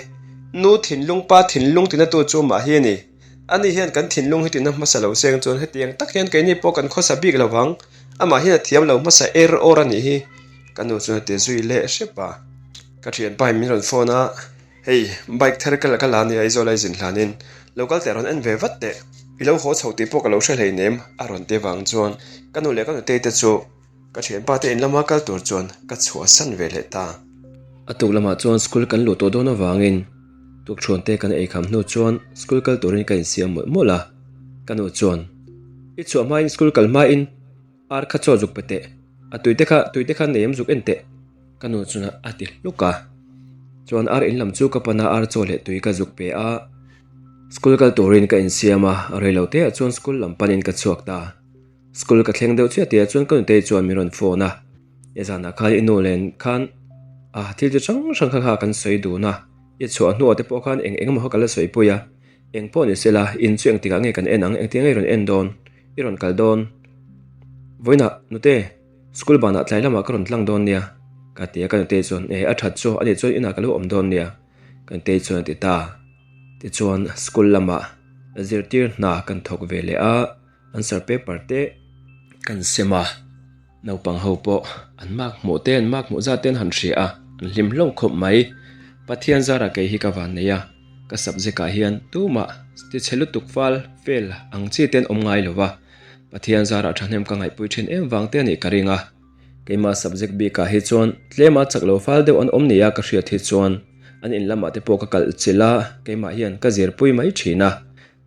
Nu thinlung pa thinlung tina tu chu mah hi a ni. Ani hian kan thinlung hi tina hmasa lo seng chuan hetiang tak hian keini pawh kan khawsa bik lo vang. Amah hian a thiam lo hmasa er awr a nih hi. Ka nu chuan a ti zui leh hrep a. Ka thianpa in min rawn phone a. Hei, bike thar ka la ka la nia Aizawl a i zin hlanin lo kal teh rawn en ve vat teh, i lo haw chho tih pawh ka lo hre hleinem a rawn ti vang chuan ka nu leh ka nutei te chu ka thianpa te in lama kal tur chuan ka chhuahsan ve leh ta. A tuk lamah chuan school kan luh tawh dawn avangin tukṭhuan te kan eikham hnu chuan school kal turin ka insiam mawlh mawlh a, ka nu chuan i chhuah hmain school kal hmain Ar kha chaw zuk pe teh, a tui te kha tui te kha nei em zuk en teh, ka nu chuan a ti hluk a. Chuan ar in lam chu ka pana ar chaw leh tui ka zuk pe a, school kal turin ka insiam a, reilo te ah chuan school lam panin ka chhuak ta. School ka thleng deuh chiah tih ah chuan ka nutei chuan min rawn phone a, i zanah khan i nu len khan a thil chi hrang hrang kha kha kan sawi dun a, i chhuah hnuah te pawh khan eng eng emaw kha ka la sawi pui a, eng pawh ni sela in chu engtikah nge kan en ang, engtiang nge i rawn en dawn? I rawn kal dawn. Vawiinah nute, school banah tlai lamah ka rawn tlang dawn nia, ka ti a, ka nutei chuan, E, a that chu, ani chuan inah ka lo awm dawn nia, ka nutei chuan a ti ta. Tichuan, school lamah zirtir hna kan thawk ve leh a, answer paper te kan sem a. Naupang ho pawh an mark hmuh te an mark hmuh zat te an han hria a, an hlim hlauh khawp mai. Pathian zara kei hi ka van nei a, ka subject ah hian tumah tichhe lutuk fal, fail, ang chi te an awm ngai lo va, Pathian zarah thahnem ka ngaihpui thin em vang te a nih ka ring a. Keimah subject bikah hi chuan tlema chak lo fal deuh an awm nia ka hriat hi chuan an in lamah te pawh ka kalh chilh a, keimah hian ka zirpui mai thin a.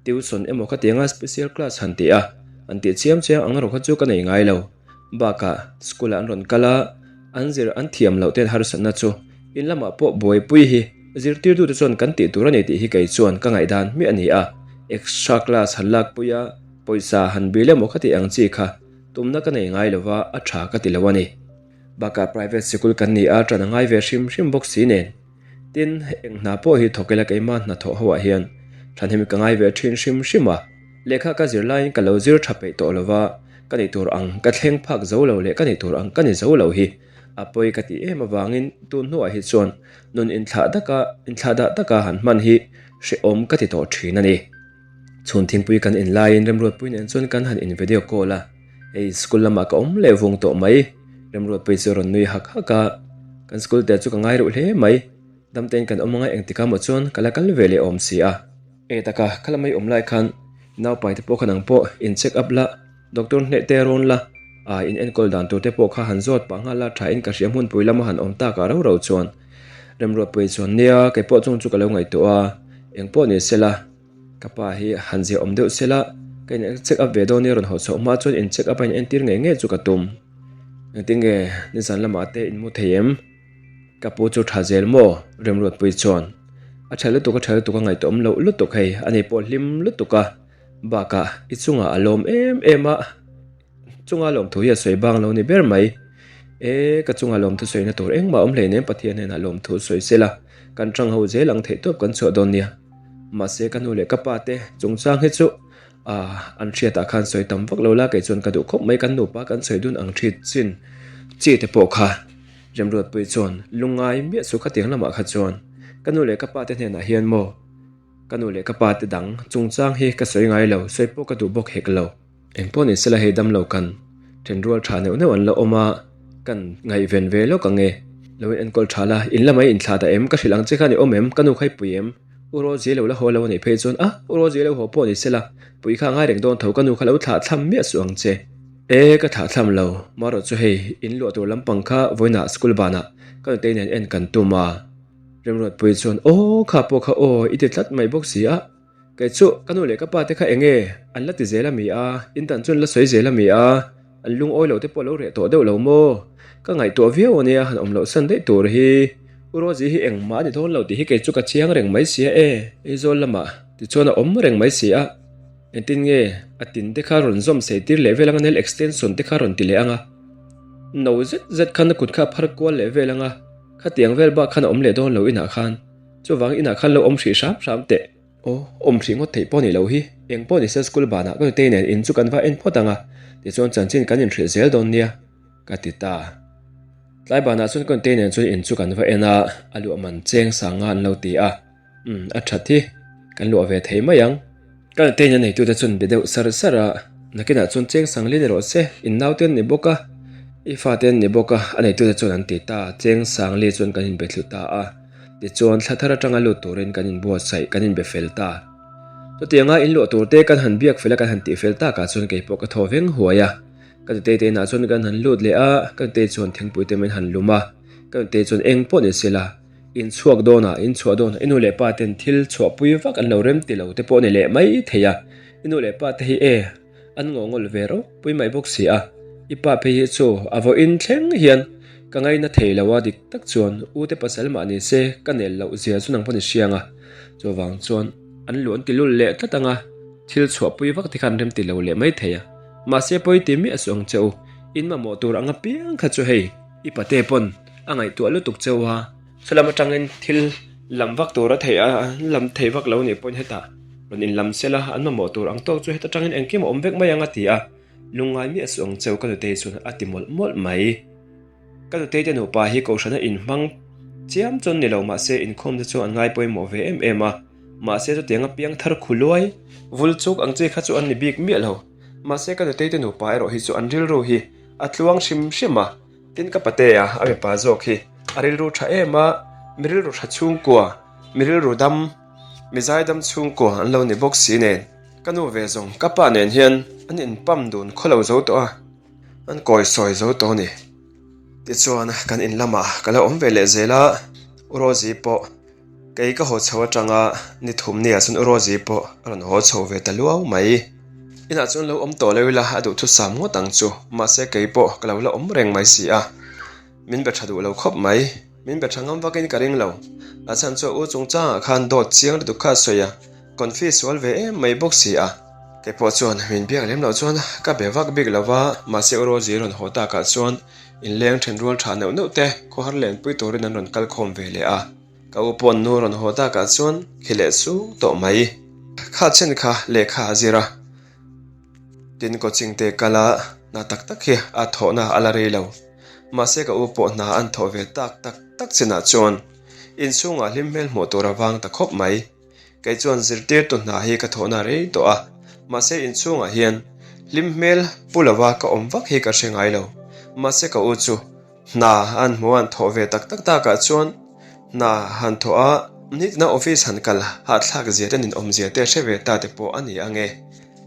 Tuition emaw ka ti anga special class han tih a, an tih chiam chiam ang erawh kha chu ka nei ngai lo. Bakah school ah an rawn kal a, an zir an thiam loh ten harsatna chu in lamah pawh buaipui hi zirtirtute chuan kan tih tur a ni tih hi kei chuan ka ngaihdan hmiah a ni a. Extra class han lakpui a, pawisa han bil emaw ka tih ang chi kha tumna ka nei ngai lo va, a tha ka ti lo a ni. Bakah private sikul kan ni a, ṭan a ngai ve hrim hrim bawk si nen. Tin, eng hna pawh hi thawk ila keimah hnathawh ho ah hian thahnem ka ngai ve thin hrim hrim a, lehkha ka zir laiin ka lo zir tha peih tawh lo va, ka nih tur ang ka thleng phak zo lo leh ka nih tur ang ka ni zo lo hi a pawi ka tih em avangin tun hnuah hi chuan nun inthlah daka inthlah dah taka han hman hi hrehawm ka ti tawh thin a ni. Chhun thingpui kan in laiin Remruatpui nen chuan kan han in video call a, hei school lamah ka awm leh vung tawh mai. Remruatpui chu a rawn nui hak hak a, kan school te chu ka ngai reuh hle mai. Damtein kan awm anga engtikah maw chuan ka la kal ve leh awm si a. E taka, kha lamah i awm lai khan naupai te pawh kha nang pawh in check up la, doctor hneh te rawn la, a in enkawl dan tur te pawh kha han zawt pah nghal la tha in ka hria hmunpui lama han awm takah rau rau chuan. Remruatpui chuan nia keipawh chung chu ka lo ngaihtuah a, engpawh ni sela. Ka pa hi han zia awm deuh sela, ka in check up ve dawn nia rawn haw chhoh hma chuan in check up a in entir ngei ngei chu ka tum. Engtin nge nizan lamah te in mu thei em? Ka pu chu tha zel maw? Remruatpui chuan a tha lutuk a tha lutuk a ngaihtuah awm loh lutuk hei a nei pawh hlim lutuk a, bakah i chungah a lawm em em a. Chunga lawmthu hi a sawi bang lo ni ber mai. E, ka chunga lawmthu sawina tur engmah awm hleinem Pathian hnenah lawmthu sawi sela, kan tang ho zel ang theihtawp kan chhuah dawn nia. Mahse ka nu leh ka pa te chungchang hi chu ah an hriatah khan sawi tam vak lo la kei chuan ka duh khawp mai kan nupa kan sawi dun ang thi chin chi te pawh kha Remruatpui chuan lungngai miah chu khatiang lamah kha chuan ka nu leh ka pa te hnenah hian maw ka nu leh ka pa te dang chungchang hi ka sawi ngai lo sawi pawh ka duh bawk hek lo. Eng pawh ni sela hei damlo kan thenrual tha neuh neuh an la awm a, kan ngaihven ve lawk ang e. Lo in enkawl tha la, in lamah i inthlah dah em? Ka hrilh ang che khan i awm em? Ka nu kha i pui em? U Rosie lo la haw lo a nih phei chuan a, U Rosie lo haw pawh ni sela, pui kha a ngai reng dawn tho, ka nu kha lo thlah thlam miah suh ang che. E, ka thlah thlam lo, marawh chu hei, in luah tur lampang kha vawiinah school banah ka nutei nen en kan tum a. Remruatpui chuan, Aw, kha pawh kha aw, i ti tlat mai bawk si a. Kei chu ka nu leh ka pa te kha eng nge an la ti zel a mi a, in dan chu an la sawi zel a mi a, an lungawi lo te pawh lo reh tawh deuh lo maw? Ka ngaihtuah viau a nia han awm loh san daih tur hi. U Rosie hi engmah a ni dawn lo tih hi kei chu ka chiang reng mai sia e, Aizawl lamah tichuan a awm reng mai si a, engtin nge a tin te kha rawn zawm sei tir leh vel anga nail extension te kha rawn ti leh anga, no zet zet khan a kut kha a phar kual leh vel anga, khatiang vel bak khan a awm leh dawn lo inah khan. Chuvang inah khan lo awm hrih hram hram teh. Aw, awm hrih ngawt theih pawh ni lo hi. Eng pawh ni se school banah ka nutei nen in chu kan va en phawt ang a, tichuan chanchin kan inhrilh zel dawn nia, ka ti ta. Tlai banah chuan ka nutei nen chuan in chu kan va en a, a luah man cheng sang nga an lo ti a. Umm, a that hi, kan luah ve thei mai ang. Ka nutei nen neitute chuan be deuh sar sar a, nakinah chuan cheng sang li ni rawh se, in naute an ni bawk a, i fate an ni bawk a, a neitute chuan an ti ta, cheng sang li chuan kan inbe thlu ta a. Tichuan thla thar atanga lut turin kan inbuatsaih, kan inbe fel ta. Chutianga inluah turte kan han biak fel a, kan han tih fel takah chuan kei pawh ka thaw veng huai a. Ka nutei te inah chuan kan han lut leh a, ka nutei chuan thingpui te min han lum a. Ka nutei chuan eng pawh ni sela, in chhuak dawnah, in chhuah dawnah i nu leh pa ten thil chhuahpui vak an lo rem ti lo te pawh ni leh mai thei a. I nu leh pa te hi e. An ngawngawl ve ropui mai bawk si a, i pa phei hi chu a vawiin thleng hian ka ngaina thei lo a, dik tak chuan u te pasal mah ni se ka nel loh zia chu nang pawh ni hriang a, chuvang chuan an lu an ti lul leh tlat ang a, thil chhuahpui vak te kha an rem ti lo leh mai thei a, mahse pawi ti miah suh ang che u, in mamawh tur ang apiang kha chu hei i pate pawn a ngaihtuah lutuk che u a, Chulam atangin thil lam vak tur a theih a, an lam thei vak lo nih pawhin hetah rawn inlam sel a, an mamawh tur ang tawk chu heta tangin engkim a awm vek mai ang a ti a, lungngai miah suh ang cheu ka nutei chuan a ti mawlh mawlh mai. Ka nutei te nupa hi kohhrana inhmang chiam chuan ni lo mahse inkhawm te chu an ngai pawimawh ve em em a, mahse chutianga piang thar khu luai vul chuk ang chi kha chu an ni bik miah lo. Mahse ka nutei te nupa erawh hi chu an rilru hi a tluang hrim hrim a. Tin ka patea a mipa zawk hi a rilru tha em a, Mi rilru tha chhungkua, mi rilru dam, mi zaidam chhungkua an lo ni bawk si nen. Ka nu ve zawng ka pa nen hian an inpam dun khaw lo zo tawh a, an kawi sawi zo tawh a ni. Tichuan kan in lamah ka lo awm ve leh zel a, U Rosie pawh kei ka haw chho atanga ni thum nia chuan U Rosie pawh a rawn haw chho ve ta luau mai. Inah chuan lo awm tawh lo ila a duhthusam ngawt ang chu, mahse kei pawh ka lo la awm reng mai si a. Min be tha duh lo khawp mai. Min be tha ngam vakin ka ring lo. A chhan chu a u chungchangah khan dawt chiang lutuk kha a sawi a, confi sual ve em mai bawk si a. Kei pawh chuan min biak lem loh chuan ka be vak bik lo va, mahse u Rosie rawn haw takah chuan inleng then rual tha neuh neuh te khawhar lenpui turin an rawn kal khawm ve leh a. Ka u pawn nu rawn haw takah chuan khi leh sung tawh mai. Kha chen kha lehkha a zir a. Tin coaching te kal a, hna tak tak hi a thawhna a la rei lo. Mahse ka u pawh hna an thawh ve tak tak tak chinah chuan inchhungah hlim hmel hmuh tur a vang ta khawp mai. Kei chuan zirtirtu hna hi ka thawhna rei tawh a, mahse inchhungah hian hlim hmel pu lova ka awm vak hi ka hre ngai lo. Mahse ka u chu Hna an hmu an thawh ve tak tak takah chuan hna han thawh a, nitina office han kal hahthlak zia te ninawm zia te hre ve ta te pawh a ni ang e.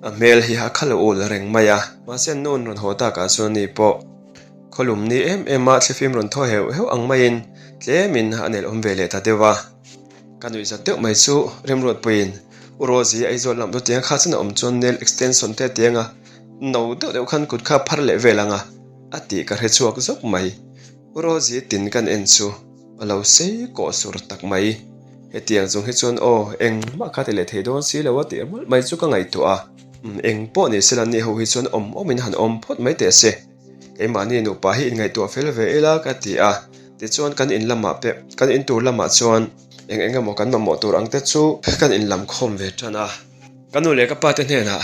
A hmel hi a khal ul reng mai a, mahse an nu'n rawn haw takah chuan ni pawh khawlum ni em em a thlifim rawn thaw heuh heuh ang maiin tlemin a nelh awm ve leh ta deuh a. Ka nuih zat deuh mai chu Remruatpuiin U Rosie Aizawl lam chu tiang kha chen a awm chuan nail extension te tiang a no deuh deuh khan kut kha phar leh vel ang a. A tih ka hre chhuak zawk mai. U Rosie tin kan en chu a lo sei kawh sur tak mai. Hetiang chung hi chuan aw engmah kha ti leh thei dawn si lo a tih mawlh mai chu ka ngaihtuah a. Umm eng pawh ni sela ni ho hi chuan awm awmin han awm phawt mai teh se. Keimahni nupa hi inngaihtuah fel ve ila ka ti a. Tichuan kan in lamah peh kan in tur lamah chuan eng eng emaw kan mamawh tur ang te chu kan in lam khawm ve tan a. Ka nu leh ka pa te hnenah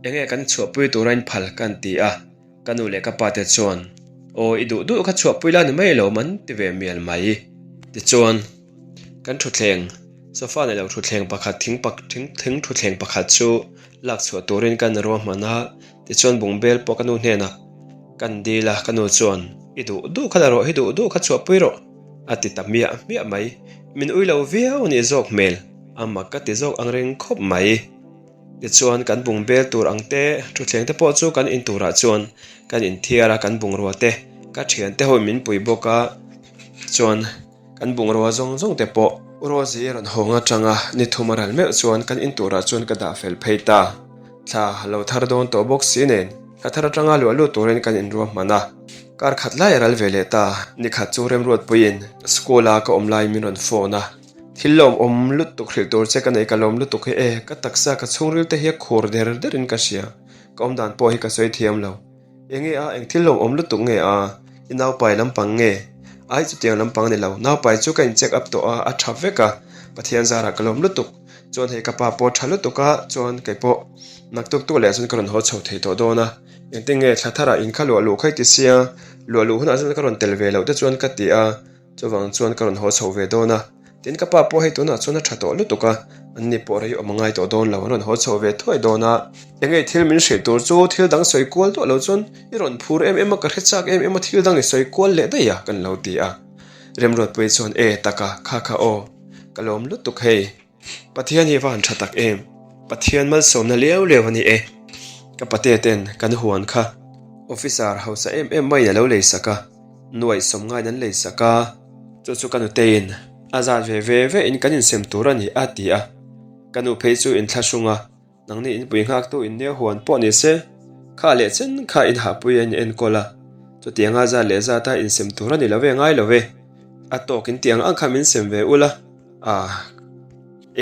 enge kan chhuahpui tura inphal kan ti a. Ka nu leh ka pa te chuan, Aw, i duh duh kha chhuahpui la ni mai lo man ti ve mial mai. Tichuan, kan thutthleng, sofa nei lo thutthleng pakhat thing pak thing thing thutthleng pakhat chu lak chhuah turin kan ruahman a, tichuan bungbel pawh ka nu hnenah kan dil a, ka nu chuan, I duh duh kha la rawh, i duh duh kha chhuahpui rawh, a ti ta miah miah mai. Min ui lo viau a nih zawk hmel, a mak ka ti zawk ang reng khawp mai. Tichuan kan bungbel tur ang te, thutthleng te pawh chu kan in turah chuan kan inthiar a, kan bungrua te ka thiante ho in min pui bawk a, chuan kan bungrua zawng zawng te pawh Rosie rawn hawng atanga ni thum a ral meuh chuan kan in turah chuan ka dah fel phei ta. Thla lo thar dawn tawh bawk si nen thla thar atanga luah lut turin kan inruah hman a, kar khat lai a ral ve leh ta, ni khat chu Remruatpuiin school a ka awm laiin min rawn phone a. Thil lawmawm lutuk hrilh tur che ka nei ka lawm lutuk hi e, ka taksa ka chhungril te hi a khur der der in ka hria, ka awm dan pawh hi ka sawi thiam lo. Enge a, eng thil lawmawm lutuk nge a, i naupai lampang nge? Ai chutiang lampang a ni lo, naupai chu ka in check up tawh a, a tha vek a, Pathian zarah ka lawm lutuk, chuan hei ka pa pawh a tha lutuk a, chuan kei pawh naktuk tuk leh chuan ka rawn haw chho thei tawh dawn a, engtin nge thla tharah in kha luah luh kha i ti sia, luah luh hunah chuan ka rawn tel ve loh te chuan ka ti a. Chuvang chuan ka rawn haw chho ve dawn a, tin ka pa pawh hei tunah chuan a tha tawh lutuk a, an ni pawh rei awm a ngai tawh dawn lo, an rawn haw chho ve thuai dawn a. Enge thil min hrilh tur chu thil dang sawi kual duah lo chuan i rawn phur em em a, ka hre chak em em a thil dang i sawi kual leh daih a kan lo ti a. Remruatpuii chuan e taka kha kha aw, ka lawm lutuk hei. Pathian hi va han tha tak em? Pathian malsawmna liau liau a ni e. Ka pate ten kan huan kha officer hausa em em maiin a lo lei sak a, nuaih sawm ngaiin an lei sak a, chu chu ka nuteiin a zat ve ve ve in kan insem tur a ni a ti a. Ka nu phei chu inthlahrung a. Nangni inpui nghaktu in nia huan pawh ni se, kha leh chen kha in hahpui a in enkawl a, chutianga zat leh zata insem tur a ni lo ve ngai lo ve. A tawk in tiang ang kha min sem ve ula, ah,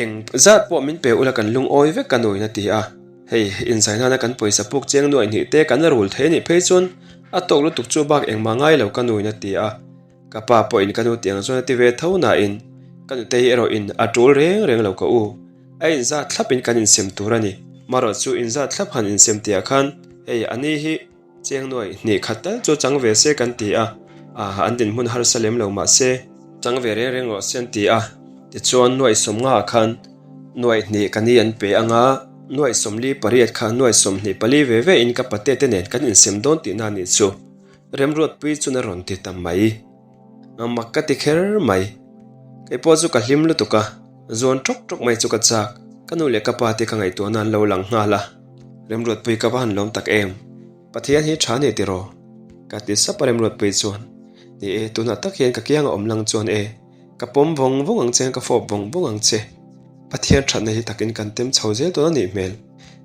eng zat pawh min pe ula kan lungawi vek ka nuin a ti a. Hei, inzai nana kan pawisa puk cheng nuaih hnih te kan rul thei a nih phei chuan a tawk lutuk chu bak engmah ngai lo ka nuin a ti a. Ka pa pawhin ka nu tiang chuan a ti ve tho nain ka nutei erawhin a tul reng reng lo ka u. A inzat thlapin kan insem tur a ni. Marawh chu inzat thlap han insem tihah khan hei a ni hi cheng nuai hnih khat tal chu chang ve se kan ti a, ah an dinhmun harsa lem lo mah se chang ve reng reng rawh se an ti a. Tichuan nuai sawmnga ah khan nuai hnih ka ni an pe anga nuai 48 kha nuai 24 ve ve in ka pate te nen kan insem dawn tihna a nih chu. Remruatpui chuan a rawn ti ta mai. Mak ka ti kher mai. Kei pawh chu ka hlim lutuk a, zuan ṭawk ṭawk mai chu ka chak. Ka nu leh ka pa te ka ngaihtuahna an lo lang nghal a, Remruatpui ka va han lawm tak em? Pathian hi ṭha a ni tiraw? Ka ti sap a Remruatpui chuan, Ni e, tunah tak hian ka kianga awm lang chuan e, ka pawm vawng vawng ang che, ka fawp vawng vawng ang che. Pathian ṭhatna hi takin kan tem chho zel dawn a nih hmel.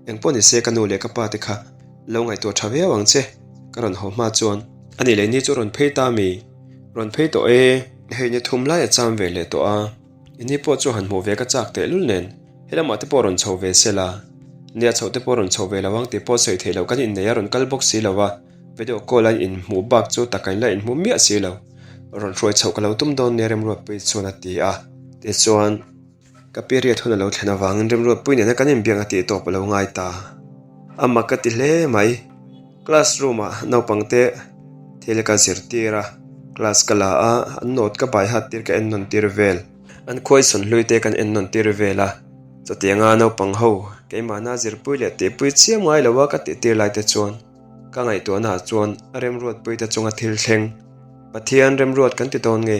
Engpawh ni se ka nu leh ka pa te kha lo ngaihtuah ṭha viau ang che, ka rawn haw hma chuan. A nih leh ni chu rawn phei ta mi? Rawn phei tawh e. Hei ni thum lai a cham ve leh tawh a, i ni pawh chu han hmuh ve ka chak tehlul nen, helamah te pawh rawn chho ve se la. Nia chhoh te pawh rawn chho ve lo ang tih pawh sawi theih loh kan innei a rawn kal bawk si lo a, video call a inhmuh bak chu taka in la inhmuh miah si lo. Rawn hruai chhoh ka lo tum dawn nia Remruatpui chuan a ti a, tichuan. Ka period hun a lo thlen avangin Remruatpui nena kan inbiak a tih tawp a lo ngai ta. A mak ka ti hle mai. Class room ah naupangte thil ka zirtir a, class ka la a, an note ka bai hat tir ka en nawn tir vel. An khuaisawn hlui te kan en nawn tir vel a, chutianga naupang ho keimahna zirpui leh tihpui chiam ngai lo a ka tih tir lai te chuan ka ngaihtuahna ah chuan Remruatpui te chunga thil thleng Pathian Remruat kan ti dawn nge?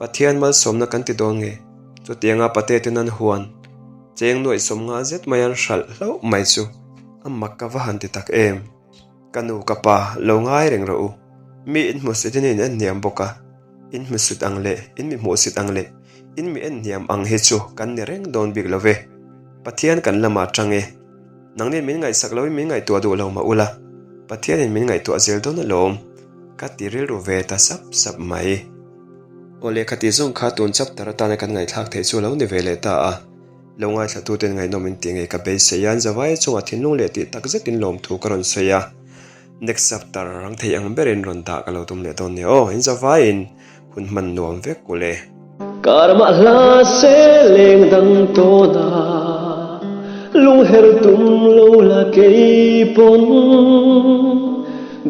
Pathian malsawmna kan ti dawn nge? Chutianga pate ten an huan cheng nuaih sawmnga zet mai an hralh hlauh mai chu a mak ka va han ti tak em? Ka nu ka pa lo ngai reng rawh u. Mi in hmusit in in en hniam bawk a, in hmusut ang leh in mi hmuhsit ang leh in mi en hniam ang hi chu kan ni reng dawn bik lo ve. Pathian kan lamah tang e. Nangnin min ngaihsak loin min ngaihtuah duh lo mah ula, Pathianin min ngaihtuah zel dawn alawm, ka ti rilru ve ta sap sap mai. Aw lehkha tih zawng kha tun chapter atana kan ngaihthlak theih chu a lo ni ve leh ta a, lo ngaithlatuten ngaihnawm in tih ngei ka beisei a, an zavai chungah thinlung leh tih tak zetin lawmthu ka rawn sawi a, next chapter rang thei ang berin rawn dah ka lo tum leh dawn nia aw, in zavaiin hun hman nuam vek ule. Karmah hla se leng dang tawn a, lungher tum lo la kei pawn.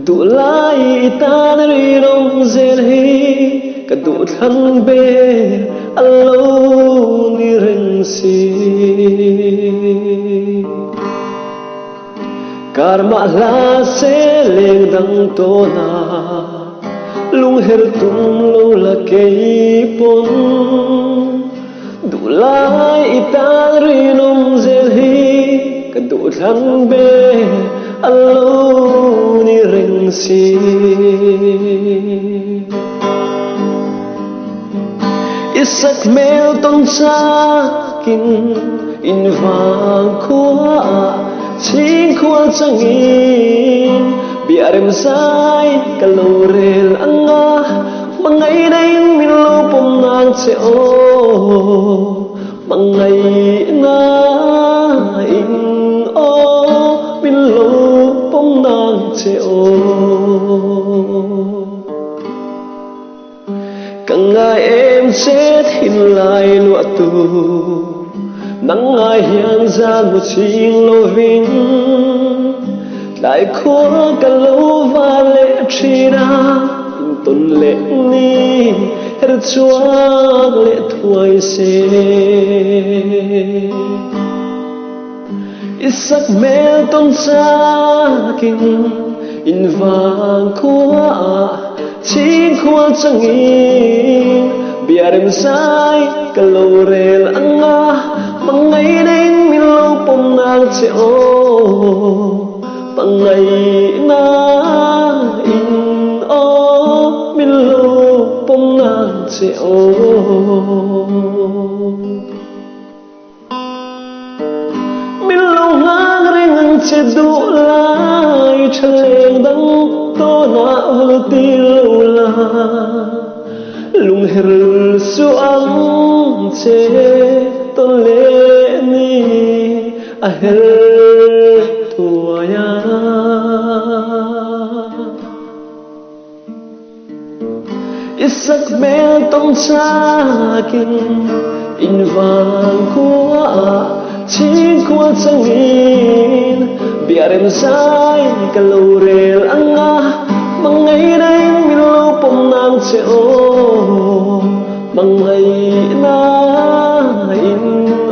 Duhlai i tan rinawm zel hi ka duhthlang ber a lo ni reng si. Karmah hla se leng dang tawn a, lungher tum lo la kei pawn. Duhlai i tan rinawm zel hi ka duhthlang ber a lo ni reng si. I sak hmel tawn chakin in vang khuaah chhingkhual changin biahrem zai ka lo rel ang a. Hmangaihna in min lo pawm nang che aw Hmangaihna in aw min lo pawm nang che aw Ka ngai em che thinlai luah tu Nang ngai hian zan mu ching lovin Tlai khua ka lo va leh thin a, intawn leh ni her chhuak leh thuai se. I sak hmel tawn chakin in vang khuaah chhingkhual changin biarem zai ka lo rel ang a, hmangaihna in min lo pawm nang che aw. Hmangaihna in aw min lo pawm nang che aw. Min lo nghak reng ang che duh lai tha leng dang tawnah vul ti lo la. Lungher lul suh ang che tawn leh ni. A hel thuai a. I sak hmel tawng chakin in vang khuaah chhingkhual changin biarem zai ka lo rel ang a, hmangaihna in min lo pawm nang che aw, hmangaihna in.